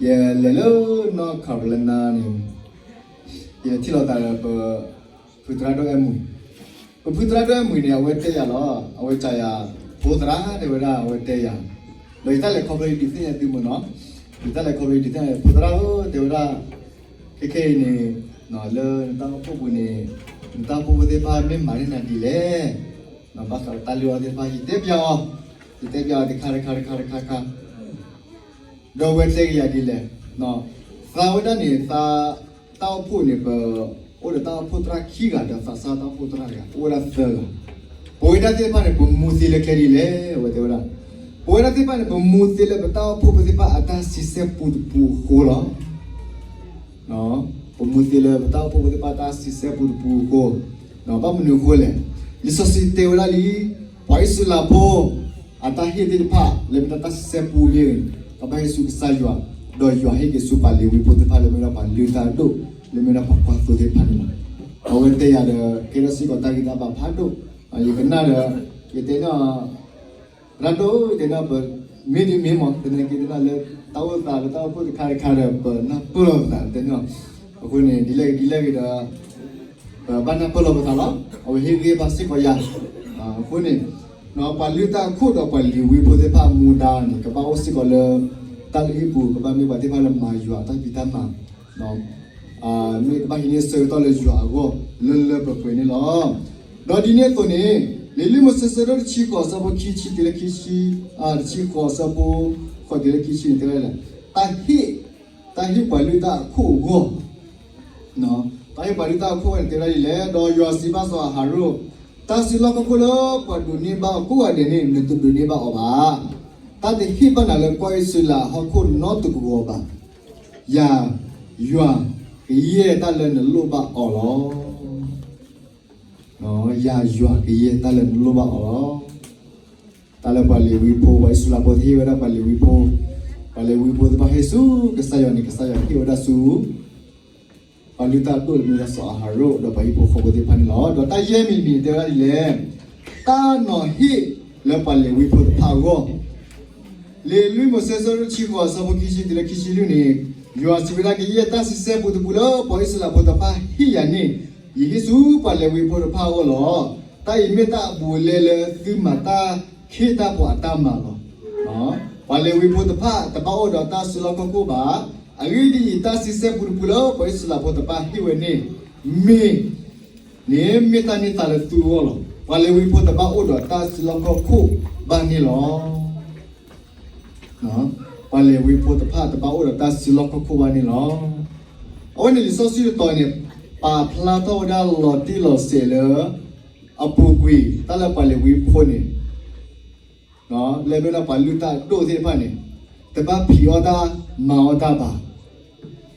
ယလဲၤလၢ North Carolina န့ၣ် ယထံၣ်လိာ်သးဒီးပ ဖုသရၣ်ဒိၣ်အဲၣ်မုၢ်, ပဖုသရၣ်ဒိၣ်အဲၣ်မုၢ်န့ၣ် အဝဲတဲယၤလီၤ, အဝဲစံးယၤ, ဖိသရၣ် တဲဝဲဒၣ် အဝဲတဲယၤ, ဒီးယတၢ်လဲၤခီဖျိယဒုးသ့ၣ်ညါသုမ့ၢ်နီၤ, ယတၢ်လဲၤခီဖျိယဒုးသ့ၣ်ညါ ဖိသရၣ်ဧၢ တဲဝဲဒၣ်, ခဲခဲအံၤန့ၣ် လၢနတၢ်အိၣ်ဖှိၣ်ပူၤန့ၣ် နတၢ်အိၣ်ဖှိၣ်ဖိသ့ၣ်တဖၣ်မ့ၢ်မၤန့ၢ်နၤဒ်လဲၣ်, ဘၣ်ဃးဒီးတၢ်လုၢ်အီၣ်သ့ၣ်တဖၣ် ယတဲပျးအီၤ, ယတဲပျးအီၤတခါတခါတခါတခါခါ ဒီးအဝဲတဲက့ၤယၤဒ်လဲၣ်, သးဝဲဒၣ်န့ၣ် သးတၢ်အိၣ်ဖှိၣ်န့ၣ် ပအိၣ်ဒီးတၢ်အိၣ်ဖှိၣ်သရၣ်ခံဂၤ ဒီးသးစၢ်တၢ်အိၣ်ဖှိၣ်သရၣ်တဂၤ အိၣ်ဝဲဒၣ်သၢဂၤ, ပဝဲဒၣ်သ့ၣ်တဖၣ်န့ၣ် ပမူသ့လၢကျဲဒ်လဲၣ် အဝဲတဲဝဲဒၣ်, ပဝဲဒၣ်သ့ၣ်တဖၣ်န့ၣ် ပမူသ့လၢပတၢ်အိၣ်ဖှိၣ်ဖိသ့ၣ်တဖၣ်အတၢ်စံးဆဲပူတပူအဃိလီၤ. ပမူသ့လၢပတၢ်အိၣ်ဖှိၣ်ဖိသ့ၣ်တဖၣ်တၢ်စံးဆဲပူတပူအဃိ, ဘၣ်မနုၤအဃိလဲၣ်. လံာ်စီဆှံတဲဝဲဒၣ်လံ, ပှၤအံၣ်စရ့လးဖိ အတၢ်ဟ့ၣ်သ့ၣ်တဖၣ် လၢမ့ၢ်ဒၣ်တၢ်စံးဆဲပူမ့ၢ်ဂ့ၤ, ကဘၣ်ဟ့ၣ်ဆူကစၢ်ယွၤ, ဒီးယွၤဟ့ၣ်က့ၤဆူပှၤလ့ၤဝံဖိသ့ၣ်တဖၣ်လၢမ့ၢ်ဒၣ်ပှၤလုၢ်တၢ်အဒိၣ်, လၢမ့ၢ်ဒၣ်ပှၤကွၢ်သိသ့ၣ်တဖၣ်န့ၣ်လီၤ. အဝဲတဲယၤဒီး ကဲထီၣ်စ့ၢ်ကီးတၢ်ဂံၢ်တၢ်ဘါဖးဒိၣ်, ယကနၣ်ဒီး ယတဲန့ၣ် ဖးဒိၣ် ယတဲန့ၣ် ပမ့ၢ်ဒ်မ့ၢ်မး သနာ်က့ တဲန့ၣ်လၢတၢ်အိၣ်သးလၢတၢ်အိၣ်ဖှိၣ်တခါတခါဒီး ပနၢ်ပၢၢ်လိာ်ပသး တဲန့ၣ်. အဃိန့ၣ် ဒ်လဲၣ်ဂ့ၤဒ်လဲၣ်ဂ့ၤဒီး ပဘၣ်နၢ်ပၢၢ်လိာ်ပသးလီၤ. အဝဲဟ့ၣ်ဂံၢ်ဘါစ့ၢ်ကီးယၤ. အဃိန့ၣ် ပှၤလုၢ်တၢ်အခိၣ်ဒီးပှၤလ့ၤဝံဖိသ့ၣ်တဖၣ်မူဒါန့ၣ် ကဘၣ်အိၣ်စ့ၢ်ကီးလၢ တၢ်လုၢ်ဟံၣ်ပူၤ ကဘၣ်မ့ၢ်ပှၤသ့ၣ်တဖၣ်လၢမၤယွၤတၢ်ဖံးတၢ်မၤ မ့ၢ်ကဘၣ်ဟံးန့ၢ်ဆၢကတီၢ်လၢယွၤအဂီၢ် လၢလၢပှဲၤပှဲၤန့ၣ်လီၤ. ဒီးဒ်န့ၣ်အသိးန့ၣ် လံာ်လံာ်မိၤၡ့ဆၢဒိၣ်တဆံဃိးအဆၢဖိခံဆံတုၤလၢခံဆံ, တဆံဃိးအဆၢဖိ ဃိးတုၤလၢခံဆံန့ၣ် တဲဝဲဒ်လဲၣ်, တၢ်ဟ့ၣ်, တၢ်ဟ့ၣ်ပှၤလုၢ်တၢ်အခိၣ်အဂီၢ်, တၢ်ဟ့ၣ်ပှၤလုၢ်တၢ်အခိၣ်န့ၣ် တဲဝဲဒ်လဲၣ်, ဒီးယွၤစံးဘၣ်စီၤအၤဟရိၣ်, တၢ်စုလီၢ်ခီၣ်ခိၣ်လၢပှၤဒိးန့ၢ်ဘၣ်အီၤကိးဂၤဒဲးန့ၣ် နတဒိးန့ၢ်ဘၣ်အီၤဘၣ်. တၢ်တဟ့ၣ်ဘၣ်နၤလၢကီၢ်အံၣ်စရ့လးအဟီၣ်ခိၣ်နီတကဝီၤဘၣ်. ယၤယွၤကယဲၢ်တၢ်လၢနလိၣ်ဘၣ်အီၤလီၤ. ယၤယွၤကယဲၢ်တၢ်လၢနလိၣ်ဘၣ်အီၤလီၤ. တၢ်လၢပှၤလ့ၤဝံဖိ ပှၤအံၣ်စရ့လးဖိတဟ့ၣ်ဝဲဒၣ်ပှၤလ့ၤဝံဖိ, ပှၤလ့ၤဝံဖိသ့ၣ်တဖၣ်ဟ့ၣ်ဆူကစၢ်ယွၤန့ၣ် ကစၢ်ယွၤဟ့ၣ်ဝဲဒၣ်ဆူ ပှၤလုၢ်တၢ်အဒိၣ်လၢမ့ၢ်ဒၣ်စီၤအၤဟရိၣ် ဒီးပှၤဟံၣ်ဖိဃီဖိသ့ၣ်တဖၣ်န့ၣ်လီၤ. ဒီးတၢ်ယဲၢ်မံၤတမံၤန့ၣ် တဲဝဲဒၣ်ဒ်လဲၣ်, တၢ်နီၤဟ့ၣ်လၢပှၤလ့ၤဝံဖိတဖၣ်အဂီၢ် လံာ်လံာ်မိၤၡ့ဆၢဒိၣ်တဆံဃိးအဆၢဖိခံဆံတုၤလၢခံဆံလွံၢ်န့ၣ်, ယွၤစံးဝဲဒၣ် ကယဲၢ်တၢ်စံးဆဲပူတပူလၢပှၤအံၣ်စရ့လးဖိတဖၣ်ဟ့ၣ်ယၤန့ၣ်, ယဟ့ၣ်ဆူပှၤလ့ၤဝံဖိတဖၣ်အအိၣ်လီၤ. တၢ်အံၤမ့ၢ်တၢ်အဘူးအလဲလၢသုမၤတၢ်ခ့တၢ်ပှၤအတၢ်မၤလီၤ. ပှၤလ့ၤဝံဖိတဖၣ်တဘၣ်အိၣ်ဒီးတၢ်စုလီၢ်ခီၣ်ခိၣ်ဘၣ်. အဂ့ၢ်ဒ်အံၤ, တၢ်စံးဆဲပူတပူလၢပှၤအံၣ်စရ့လးဖိတဖၣ်ဟ့ၣ်ဝဲန့ၣ် မ့ၢ် န့ၣ်မ့ၢ်တၢ်န့ၢ်သါလၢသုဂီၢ်လီၤ. ပှၤလ့ၤဝံဖိတဘၣ်အိၣ်ဒီးတၢ်စုလီၢ်ခီၣ်ခိၣ်ဘၣ်န့ၣ်လီၤ. ပှၤလ့ၤဝံဖိတဖၣ်တဘၣ်အိၣ်ဒီးတၢ်စုလီၢ်ခီၣ်ခိၣ်ဘၣ်န့ၣ်လီၤ. အဝဲန့ၣ်လံာ်စီဆှံတတီၤန့ၣ် ပာ်ဖျါထီၣ်ဝဲဒၣ်လီၤတံၢ်လီၤဆဲးလၢ အပူၤကွံာ် တၢ်လၢပှၤလ့ၤဝံဖိန့ၣ် လၢမ့ၢ်ဒၣ်ပှၤလုၢ်တၢ်အဒိၣ်သ့ၣ်တဖၣ်န့ၣ် တဘၣ်ဖံးအီၣ်တၢ်မၤအီၣ်တၢ်ဘၣ်.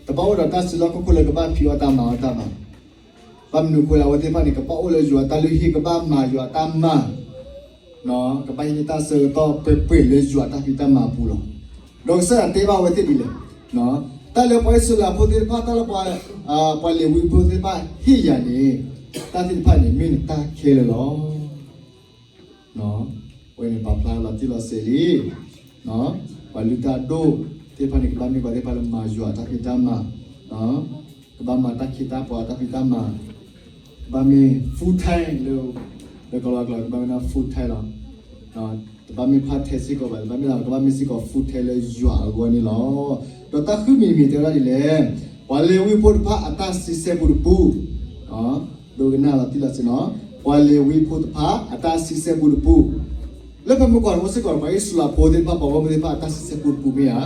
တဘၣ်အိၣ်ဒီးတၢ်စုလီၢ်ခီၣ်ခိၣ်လၢကဘၣ်ဖံးအီၣ်တၢ်မၤအီၣ်တၢ်ဘၣ်. ဘၣ်မနုၤအဃိလဲၣ်, အဝဲသ့ၣ်တဖၣ်န့ၣ် ကဘၣ်အိၣ်လၢယွၤတၢ်လုၢ်ဟံၣ် ကဘၣ်မၤယွၤတၢ်မၤ, ကဘၣ်ဟံးန့ၢ်တၢ်ဆၢကတီၢ်ပှဲၤပှဲၤလၢယွၤတၢ်ဖံးတၢ်မၤအပူၤလီၤ. ဒီးကစၢ်ယွၤတဲဘၣ်အဝဲသ့ၣ်ဒ်လဲၣ်, တၢ်လၢပှၤအံၣ်စရ့လးဖိသ့ၣ်တဖၣ် တၢ်လၢပှၤ ပှၤလ့ၤဝံဖိသ့ၣ်တဖၣ်ဟ့ၣ်ယၤန့ၣ် တၢ်သ့ၣ်တဖၣ်န့ၣ် မ့ၢ်နတၢ်ခဲလၢာ်လီၤ. အဝဲန့ၣ်ပာ်ဖျါလီၤတံၢ်လီၤဆဲးလံ. ပှၤလုၢ်တၢ်အဒိၣ်သ့ၣ်တဖၣ်န့ၣ် ကဘၣ်မ့ၢ်ပှၤသ့ၣ်တဖၣ်လၢမၤယွၤတၢ်ဖံးတၢ်မၤ, ကဘၣ်မၤတၢ်ခ့တၢ်ပှၤတၢ်ဖံးတၢ်မၤ, ကဘၣ်မ့ၢ် full time လၢ လၢကီၢ်လီၤကျီၤ ကဘၣ်မ့ၢ်ဒၣ် full time လီၤ. တဘၣ်မ့ၢ် part time စ့ၢ်ကီးဘၣ်, တဘၣ်မ့ၢ်လၢ ကဘၣ်မ့ၢ်စ့ၢ်ကီး full time လၢယွၤအဂီၢ်န့ၣ်လီၤ. ဒီးတၢ်ဃုမံၤမံၤတဲဝဲဒၣ်ဒ်လဲၣ်, ပှၤလ့ၤဝံဖိတဖၣ်အတၢ်စံးဆဲပူတပူ ဒိကနၣ်လီၤတံၢ်လီၤဆဲးနီၤ, ပှၤလ့ၤဝံဖိတဖၣ်အတၢ်စံးဆဲပူတပူ, လၢဖဲမုၢ်ကီၢ်န့ၣ် အိၣ်စ့ၢ်ကီး ပှၤအံၣ်စရ့လးဖိသ့ၣ်တဖၣ် ပှၤဂီၢ်မုၢ်သ့ၣ်တဖၣ်အတၢ်စံးဆဲပူတပူမ့ၢ်ဧါ.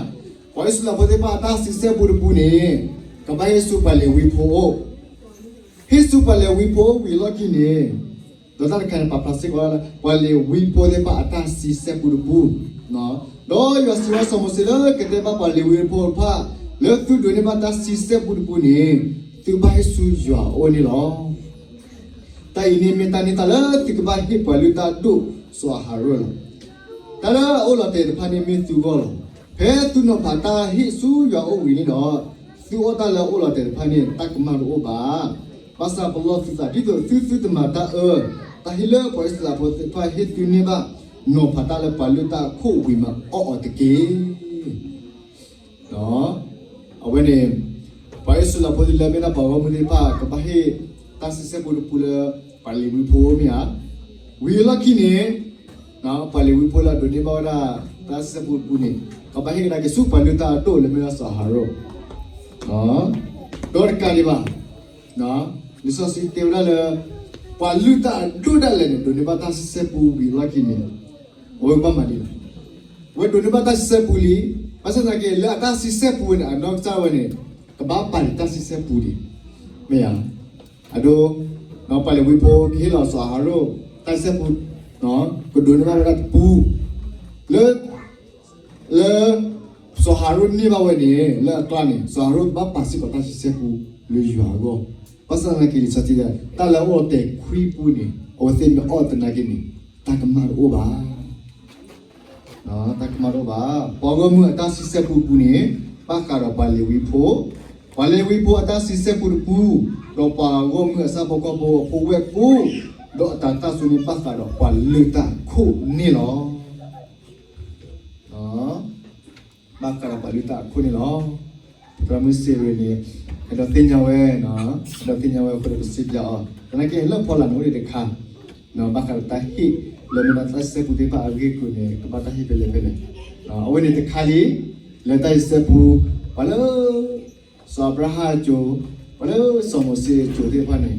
ပှၤအံၣ်စရ့လးဖိသ့ၣ်တဖၣ်အတၢ်စံးဆဲပူတပူန့ၣ် ကဘၣ်ဟ့ၣ်ဆူပှၤလ့ၤဝံဖိအအိၣ်, ဟ့ၣ်ဆူပှၤလ့ၤဝံဖိအအိၣ်ဝံၤအလီၢ်ခံန့ၣ်, ဒီးတၢ်တခါန့ၣ် ပာ်ဖျါစ့ၢ်ကီး ပှၤလ့ၤဝံဖိသ့ၣ်တဖၣ်အတၢ်စံးဆဲပူတပူ, ဒီးယွၤစံးဘၣ်စီၤမိၤၡ့လၢကတဲဘၣ်ပှၤလ့ၤဝံဖိတဖၣ် လၢသုဒိးန့ၢ်ဘၣ်တၢ်စံးဆဲပူတပူန့ၣ် သုဘၣ်ဟ့ၣ်ဆူယွၤအအိၣ်န့ၣ်လီၤ. တၢ်အံၤန့ၣ်မ့ၢ်တၢ်န့ၢ်သါလၢသုကဘၣ်ဟ့ၣ်ပှၤလုၢ်တၢ်အဒိၣ်စီၤအၤဟရိၣ်လီၤ. တၢ်လၢအအိၣ်လီၤတဲာ်တဖၣ်န့ၣ်မ့ၢ်သုဂီၢ်လီၤ. ဖဲသုနီၤဖးတၢ်ဟ့ၣ်ဆူယွၤအအိၣ်ဝံၤန့ၣ်ဒီး, သုအိၣ်တၢ်လၢအအိၣ်လီၤတဲာ်တဖၣ်န့ၣ် တၢ်ကမၣ်တအိၣ်ဘၣ်. ဘၣ်ဆၣ်ပလီၢ်သုသးဒ်သိးသုသုတမၤတၢ်အၢ, တၢ်ဟ့ၣ်လၢပှၤအံၣ်စရ့လးဖိသ့ၣ်တဖၣ်ဟ့ၣ်သုန့ၢ်ဘၣ် နီၤဖးတၢ်လၢပှၤလုၢ်တၢ်အခိၣ်ဝံၤမးအီၣ်အီၤတက့ၢ်. အဝဲန့ၣ် ပှၤအံၣ်စရ့လးဖိလၢမ့ၢ်ဒၣ်ပှၤဂီၢ်မုၢ်သ့ၣ်တဖၣ် ကဘၣ်ဟ့ၣ်တၢ်စံးဆဲပူတပူလၢ ပှၤလ့ၤဝံဖိမ့ၢ်ဧါ. ဝံၤအလီၢ်ခံန့ၣ် ပှၤလ့ၤဝံဖိလၢအဒိးန့ၢ်ဘၣ်ဝဲဒၣ် တၢ်စံးဆဲပူတပူန့ၣ် ကဘၣ်ဟ့ၣ်ကဒါက့ၤဆူပှၤလုၢ်တၢ်အဒိၣ်လၢမ့ၢ်ဒၣ်စီၤအၤဟရိၣ် ဒီးတကးဒံးဘၣ် လံာ်စီဆှံတဲဝဲဒၣ်လၢ ပှၤလုၢ်တၢ်အဒိၣ်ဒၣ်လဲာ်န့ၣ် ဒိးန့ၢ်ဘၣ်တၢ်စံးဆဲပူဝံၤအလီၢ်ခံန့ၣ် အဝဲကဘၣ်မၤဒ်လဲၣ်. အဝဲဒိးန့ၢ်ဘၣ်တၢ်စံးဆဲပူလံ. ဘၣ်ဆၣ်သနာ်က့ လၢအတၢ်စံးဆဲပူဝဲန့ၣ် အနီၢ်ကစၢ်ဝဲန့ၣ် ကဘၣ်ပာ်ဒံးတၢ်စံးဆဲပူဒံး မ့ၢ်ဧါ. အဒိ ပှၤလ့ၤဝံဖိကဟ့ၣ်လီၤစီၤအၤဟရိၣ် တၢ်စံးဆဲပူ ကဒိးန့ၢ်ဘၣ်ဝဲဒၣ်တပူ လၢ လၢ စီၤအၤဟရိၣ်န့ၢ်ဘၣ်ဝဲန့ၣ် လၢအကျါန့ၣ် စီၤအၤဟရိၣ်ကဘၣ်ပာ်စ့ၢ်ကီးတၢ်စံးဆဲပူ လၢယွၤအဂီၢ်. ဘၣ်ဆၣ်သနာ်က့ လံာ်စီဆှံတဲ တၢ်လၢအအိၣ်ဒီးတဲာ်ခွံပူန့ၣ် အဝဲသ့ၣ်မ့ၢ်အီၣ်သနာ်က့န့ၣ် တၢ်ကမၣ်တအိၣ်ဘၣ်. တၢ်ကမၣ်တအိၣ်ဘၣ်. ပှၤဂီၢ်မုၢ်အတၢ်ဆံဆဲပူတပူန့ၣ် ဘၣ်ဃးဒီးပှၤလ့ၤဝံဖိ, ပှၤလ့ၤဝံဖိအတၢ်ဆံဆဲပူတပူ, ဒီးပှၤဂီၢ်မုၢ်အဆၣ်ဖိကီၢ်ဖိအဖိဝဲၢ်ကိာ်, ဒီးအတၤသၣ်ဆိန့ၣ် ဘၣ်ဃးဒီးပှၤလုၢ်တၢ်အခိၣ်န့ၣ်လီၤ. ဘၣ်ဃးဒီးပှၤလုၢ်တၢ်အခိၣ်န့ၣ်လီၤ. သရၣ်မုၣ်စ့ရ့ၤန့ၣ် အဲၣ်ဒိးသ့ၣ်ညါဝဲ, အဲၣ်ဒိးသ့ၣ်ညါဝဲအဃိဒီး ပစံးပျးအီၤ. သနာ်က့ လၢဖီလာ်န့ၣ် အိၣ်ဒံးတခါ, ဘၣ်ဃးဒီးတၢ်ဟ့ၣ်လၢမ့ၢ်ဒၣ်တၢ်ဆံဆဲပူသ့ၣ်တဖၣ်အဂ့ၢ်အကျိၤန့ၣ် ကဘၣ်တၢ်ဟ့ၣ်ဖဲလဲၣ်ဖဲလဲၣ်. အဝဲန့ၣ်တခါလံ, လၢတၢ်ဆံဆဲပူ, ပှၤလၢ စီၤအၤဘြၤဟၣ်အစိၤ, ပှၤလၢစီၤမိၤၡ့အစိၤသ့ၣ်တဖၣ်န့ၣ်,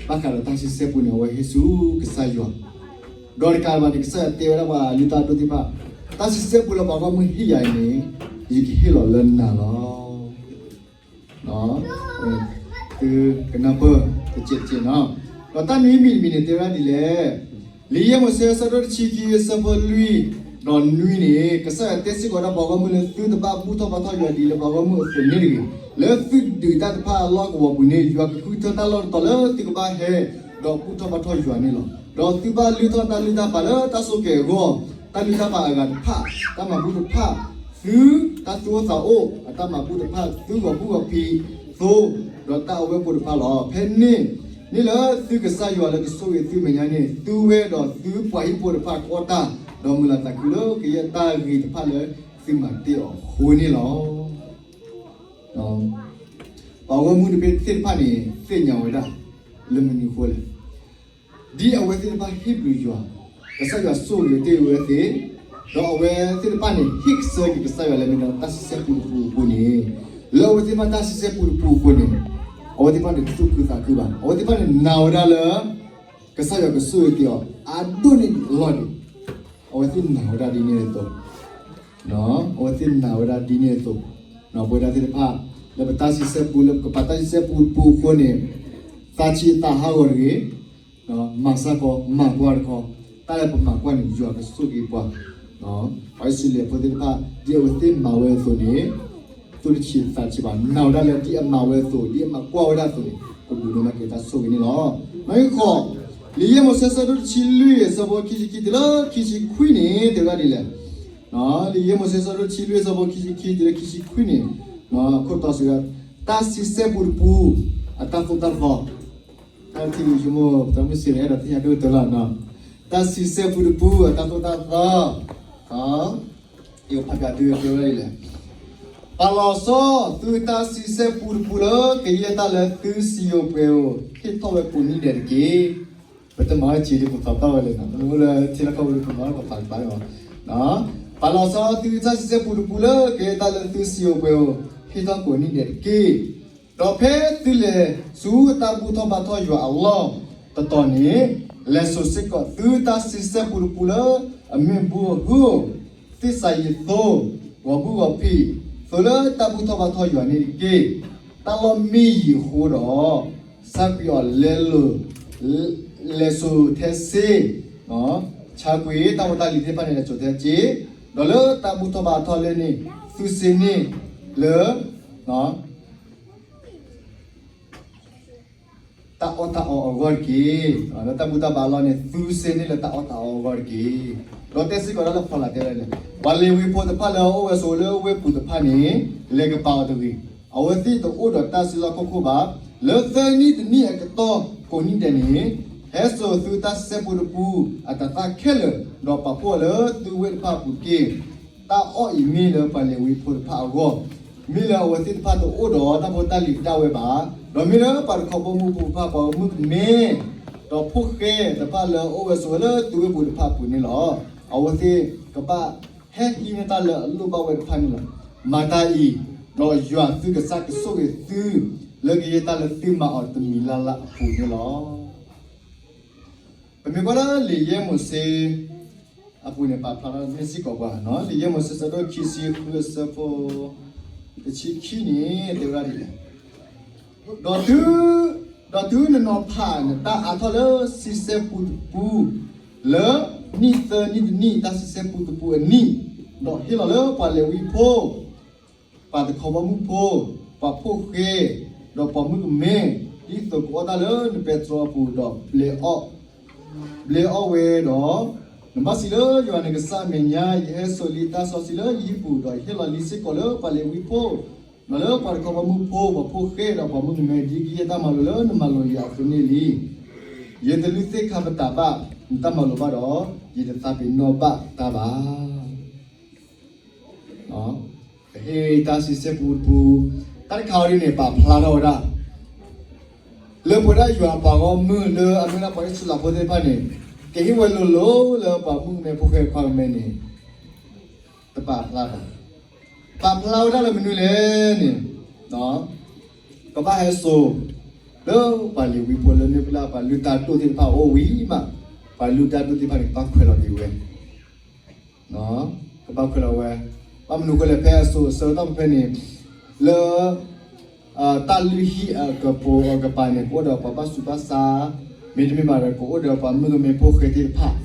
ဘၣ်ဃးဒီးတၢ်ဆံဆဲပူန့ၣ် အဝဲဟ့ၣ်ဆူကစၢ်ယွၤ, ဒီးတကးဘၣ်န့ၣ် ကစၢ်ယွၤတဲဝဲဒၣ်ပှၤလုၢ်တၢ်အဒိၣ်သ့ၣ်တဖၣ်, တၢ်ဆံဆဲပူလၢပှၤဂီၢ်မုၢ်ဟ့ၣ်ယၤအံၤန့ၣ် ယကဟ့ၣ်လီၤလၢနၤလီၤ. သုကနၢ်ပၢၢ်တကဲးတကဲးနီၤ. ဒီးတၢ်နွံမံၤတမံၤန့ၣ် တဲဝဲဒၣ်ဒ်လဲၣ်. လံာ်ယဲၢ်မိၤၡ့အဆၢဒိၣ်တဆံခံအဆၢဖိလွံၢ်ဒီးနွံန့ၣ် ကစၢ်ယွၤတဲစ့ၢ်ကီးဒၣ်ပှၤဂီၢ်မုၢ်လၢ သုတဘၣ်ဘူၣ်ထီၣ်ဘါထီၣ်ယွၤဒ်လၢပှၤဂီၢ်မုၢ်အသိးန့ၣ်တဂ့ၤ. လၢသုဒုးတၢ်တဖၣ်အလီၢ်ကဝီၤပူၤန့ၣ် ယွၤကဃုထၢတၢ်လီၢ်တတီၤလၢသုကဘၣ်ဟဲ ဒီးဘူၣ်ထီၣ်ဘါထီၣ်ယွၤန့ၣ်လီၤ. ဒီးသုဘၣ်လုၢ်ထီၣ်တၢ်လုၢ်တၢ်ပာ်လၢတၢ်ဆိၣ်ကဲၤအဂီၢ်, တၢ်လုၢ်တၢ်ပာ်အဂၤတဖၣ်, တၢ်မၤဘူၣ်တဖၣ်, သုတၢ်သူၣ်အိၣ်သးအိၣ်အတၢ်မၤဘူၣ်တဖၣ်, သုဂီၤဘူၣ်ဂီၤဖံးသိ, ဒီးတၢ်အဝဲၢ်ကိာ်တဖၣ်လီၤ. ဖဲန့ၣ်န့ၣ်လၢသုကစၢ်ယွၤလၢကဆိၣ်ဂ့ၤသုမဲာ်ညါန့ၣ် သုဝဲဒီးသုပှၤဟံၣ်ဖိတဖၣ်ကအီၣ်တၢ်, ဒီးမုာ်လၤသးခုလၢကယဲၢ်တၢ်ဂ့ၤတဖၣ်လၢသုမၤတ့ၢ်အီၤအဃိန့ၣ်လီၤ. ပှၤဂီၢ်မုၢ်တဖၣ်သ့ၣ်တဖၣ်န့ၣ် သ့ၣ်ညါဝဲဒၣ်လၢမနုၤအဃိလဲၣ်. ဒ်အဝဲသ့ၣ်တဖၣ်ဟ့ၣ်ပျံၤယွၤ, ကစၢ်ယွၤဆိၣ်ဂ့ၤတ့ၢ်ဝဲသ့ၣ်, ဒီးအဝဲသ့ၣ်တဖၣ်န့ၣ် ဟ့ၣ်ကစၢ်ယွၤလၢမ့ၢ်ဒၣ်တၢ်ဆံဆဲပူတပူအဃိန့ၣ်, လၢအဝဲသ့ၣ်တဖၣ်တၢ်ဆံဆဲပူတပူအဃိန့ၣ်, အဝဲသ့ၣ်တဖၣ်န့ၣ်တသူၣ်ခုသးခုဘၣ်. အဝဲသ့ၣ်တဖၣ်န့ၣ်နာ်ဝဲဒၣ်လၢ ကစၢ်ယွၤကဆိၣ်ဂ့ၤက့ၤအီၤ အဒိၣ်န့ၢ်အလီၢ်န့ၣ်, အဝဲသ့ၣ်နာ်ဝဲဒၣ်ဒ်န့ၣ်အသိး အဝဲသ့ၣ်နာ်ဝဲဒၣ်ဒ်န့ၣ်အသိး, ပဝဲဒၣ်သ့ၣ်တဖၣ် လၢပတၢ်ဆံဆဲပူ လၢပကပာ်တၢ်ဆံဆဲပူတပူအဃိန့ၣ်, သးဆံးသးဟးဂီၤတဂ့ၤ, မၤစၢ်ကီး မၤကွၢ်တခီ, တၢ်လၢပမၤကွၢ်န့ၣ် ယွၤကဆိၣ်ဂ့ၤပှၤ. ပှၤအံၣ်စရ့လးဖိသ့ၣ်တဖၣ် ဒ်အဝဲသ့ၣ်မၤဝဲအသိးန့ၣ်, သူၣ်တဆံးသးဆံးဘၣ်, နာ်ဝဲဒၣ်လၢဒ်အမၤဝဲအသိး ဒ်အမၤကွၢ်ဝဲဒၣ်အသိးန့ၣ် ကဒိးန့ၢ်ဘၣ်က့ၤတၢ်ဆိၣ်ဂ့ၤန့ၣ်လီၤ. နီၣ်ဂံၢ်ဃိး, လံာ်ယဲၢ်မိၤၡ့အဆၢဒိၣ်တဆံလွံၢ်အဆၢဖိခံဆံခံတုၤလၢခံဆံခွံန့ၣ် တဲဝဲဒၣ်ဒ်လဲၣ်. လံာ်ယဲၢ်မိၤၡ့အဆၢဒိၣ်တဆံလွံၢ်အဆၢဖိခံဆံခံတုၤလၢခံဆံခွံန့ၣ်, ခိၣ်တီစံးဝဲ, တၢ်ဆံဆဲပူတပူ အတၢ်သိၣ်တၢ်သီ, တၢ်ထံၣ်ဝံၤဆိကမိၣ် ပတၢ်မုၢ်စံးဝဲအဲၣ်ဒိးသ့ၣ်ညါဒိၣ်တၢ်လီၤနီၤ, တၢ်ဆံဆဲပူတပူ အတၢ်သိၣ်တၢ်သီ ယဖးပၠးတုၤတဲဝဲဒၣ်ဒ်လဲၣ်. ပာ်လီၤဆီသုတၢ်ဆံဆဲပူတပူလၢ ကယဲၢ်တၢ်လၢသုစံယိၤပှဲၤဧိၤ ဟ့ၣ်ထီၣ်ဝဲကိးနံၣ်ဒဲးတက့ၢ်. ပတမၤဝဲစ့ဒီး ပသးပှၢ်ဝဲလဲၣ်နီၤ, ပမ့ၢ်အိၣ်လၢထံလီၢ်ကီၢ်ပူၤ ပမၤလၢပသးပှၢ်လီၤ. ပာ်လီၤဆီသုတၢ်ဆံဆဲပူတပူလၢ ကယဲၢ်တၢ်လၢသုစံယိၤပှဲၤဧိၤ ဟ့ၣ်ထီၣ်ကိးနံၣ်ဒဲးတက့ၢ်. ဒီးဖဲသုလဲၤဆူတၢ်ဘူၣ်ထီၣ်ဘါထီၣ်ယွၤအလီၢ်တတီၤန့ၣ်, လဲၤစိာ်စ့ၢ်ကီးသုတၢ်ဆံဆဲပူတပူလၢ အမ့ၢ်ဘူၣ်အဟုဧိၤ, သ့ၣ်စၤယံးသိ, ဂီၤဘူၣ်ဂီၤဖံးသိလၢတၢ်ဘူၣ်ထီၣ်ဘါထီၣ်ယွၤန့ၣ်တက့ၢ်. တၢ်လီၢ်မ့ၢ်ယံၤအဃိဒီး ဆါကွံာ်အီၤလဲလိာ်, လဲၤစိာ်ထဲစ့, ဆါကွံာ်တၢ်ဖိတၢ်လံၤသ့ၣ်တဖၣ်န့ၣ် လဲၤစိာ်ထဲစ့, ဒီးလၢတၢ်ဘူၣ်ထီၣ်ဘါထီၣ်လဲန့ၣ် သူစ့န့ၣ်လၢ တၢ်အီၣ်တၢ်အီအဂီၢ်တက့ၢ်. လၢတၢ်ဘူၣ်တၢ်ဘါအလီၢ်န့ၣ် သူစ့န့ၣ်လၢတၢ်အီၣ်တၢ်အီအဂီၢ်တက့ၢ်. ဒီးတဲစ့ၢ်ကီးဒၣ်လၢဖီလာ်တဲဝဲလဲၣ်, ပှၤလ့ၤဝံဖိတဖၣ်လၢအအိၣ်ဝဲဆိးဝဲလၢဝ့ၢ်ပူၤတဖၣ်န့ၣ် လဲၤကပာ်အီၤတဂ့ၤ. အဝဲသ့ၣ်တအိၣ်ဒီးတၢ်စုလီၢ်ခီၣ်ခိၣ်ဘၣ်. လၢသၢနံၣ်တနံၣ်အကတီၢ်ကိးနံၣ်ဒဲးန့ၣ်, ဟဲစိာ်သုတၢ်ဆံဆဲပူတပူ အတၤသၣ်ခဲလၢာ်, ဒီးပာ်ဖှိၣ်အီၤလၢသုဝ့ၢ်တဖၣ်အပူၤတက့ၢ်. တၢ်အီၣ်အံၤမ့ၢ်လၢပှၤလ့ၤဝံဖိတဖၣ်အဂီၢ်, မ့ၢ်လၢအဝဲသ့ၣ်တဖၣ်တအိၣ်ဒီးတၢ်ဖိတၢ်လံၤဒၣ်ဝဲဘၣ်, ဒီးမ့ၢ်လၢပှၤတခီဘီမုၢ်ဖိတဖၣ် ပှၤဂီၢ်မုၢ်ကမဲ ဒီးဖိၣ်ဃဲတဖၣ်လၢအအိၣ်ဝဲဆိးဝဲလၢသုဝ့ၢ်ပူၤတဖၣ်အပူၤန့ၣ်လီၤ. အဝဲသ့ၣ်ကဘၣ်ဟဲဟံးန့ၢ်တၢ်လၢအလိၣ်ဘၣ်ဝဲတဖၣ်န့ၣ်လီၤ. မၤတၢ်အံၤ, ဒီးယွၤသုကစၢ်ကဆိၣ်ဂ့ၤသု လၢကယဲၢ်တၢ်လၢသုမၤအီၤတမံၤလၢ်လၢ်အပူၤန့ၣ်လီၤ. ပမ့ၢ်ကွၢ်လၢလံာ်ယဲၢ်မိၤၡ့အပူၤန့ၣ် ပာ်ဖျါထီၣ်မ့ၢ်စ့ၢ်ကီးပှၤနီၤ, လံာ်ယဲၢ်မိၤၡ့အဆၢဒိၣ်ခံဆံဃုအဆၢဖိ တဆံခံန့ၣ် တဲဝဲဒၣ်ဒ်လဲၣ်, ဒီးတုၤ, ဒီးတုၤနနီၤဖးနတၢ်အါထီၣ်လၢဆံဆဲပူတပူ, လၢနံၣ်သၢနံၣ်တနံၣ်တၢ်ဆံဆဲပူတပူအနံၣ်, ဒီးဟ့ၣ်လီၤလၢပှၤလ့ၤဝံဖိ, ပှၤတခီဘီမုၢ်ဖိ, ပှၤဖိၣ်ဃဲ, ဒီးပှၤမုၣ်ကမဲ ဒ်သိးကအီၣ်တၢ်လၢနပဲတြီအပူၤဒီး ဘျဲးအီၣ်ဝဲဒီး, နဘၣ်စံးလၢယွၤနကစၢ်အမဲာ်ညါ, ယဟဲစိာ်လံတၢ်စီဆှံလၢယဟံၣ်ပူၤ, ဒီးယဟ့ၣ်လီၤလံစ့ၢ်ကီးလၢပှၤလ့ၤဝံဖိ, ဒီးလၢပှၤတခီဘီမုၢ်ဖိ, ပှၤဖိၣ်ဃဲ, ဒီးပှၤမုၣ်ကမဲ, ဒ်ကယဲၢ်တၢ်မၤလိာ်လၢနမၤလိာ်ယၤအသိးန့ၣ်လံ. ယတလုၢ်သ့ၣ်ခါပတာ်ဘၣ်နတၢ်မၤလိာ်ဘၣ်ဒီး, ယတသးပ့ၤနီၣ်ဘၣ်တၢ်ဘၣ်. ပဟ့ၣ်တၢ်စံးဆၢပူတပူ, တၢ်တခါအံၤဒ်န့ၣ် ပာ်ဖျါထီၣ်ဝဲဒၣ် လၢပဝဲဒၣ်ယွၤအပှၤဂီၢ်မုၢ်လၢအမ့ၢ်ဒၣ်ပှၤအံၣ်စရ့လးဖိသ့ၣ်တဖၣ်န့ၣ်, ကဟ့ၣ်ဝဲလိၤလိၤလၢပှၤမုၣ်ကမဲဖိဃဲခွါကမဲန့ၣ်, တပာ်ဖျါဘၣ်. ပာ်ဖျါဝဲဒၣ်လၢမနုၤလဲၣ်န့ၣ်, ကဘၣ်ဟဲစိာ် လၢပှၤလ့ၤဝံဖိလၢမ့ၢ်ပှၤလၢပှၤလုၢ်တၢ်ဒိၣ်သ့ၣ်တဖၣ်အအိၣ်ဝံၤမး, ပှၤလုၢ်တၢ်ဒိၣ်သ့ၣ်တဖၣ်န့ၣ် ကဘၣ်ခွဲးလီၤက့ၤဝဲ, ကဘၣ်ခွဲးလီၤဝဲ, ဘၣ်မနုၤအဃိလဲၣ် ဖဲအစိာ်အဆၢတၢ်ဖဲန့ၣ်, လၢ တၢ်လုၢ်ဟံၣ်အကပိာ်အကပၤန့ၣ် ကအိၣ်ဒီးပှၤဘၣ်ဆူးဘၣ်ဆါ, မ့တမ့ၢ်ဘၣ်ဒီး ကအိၣ်ဒီးပှၤမုၣ်ကမဲဖိဃဲသ့ၣ်တဖၣ်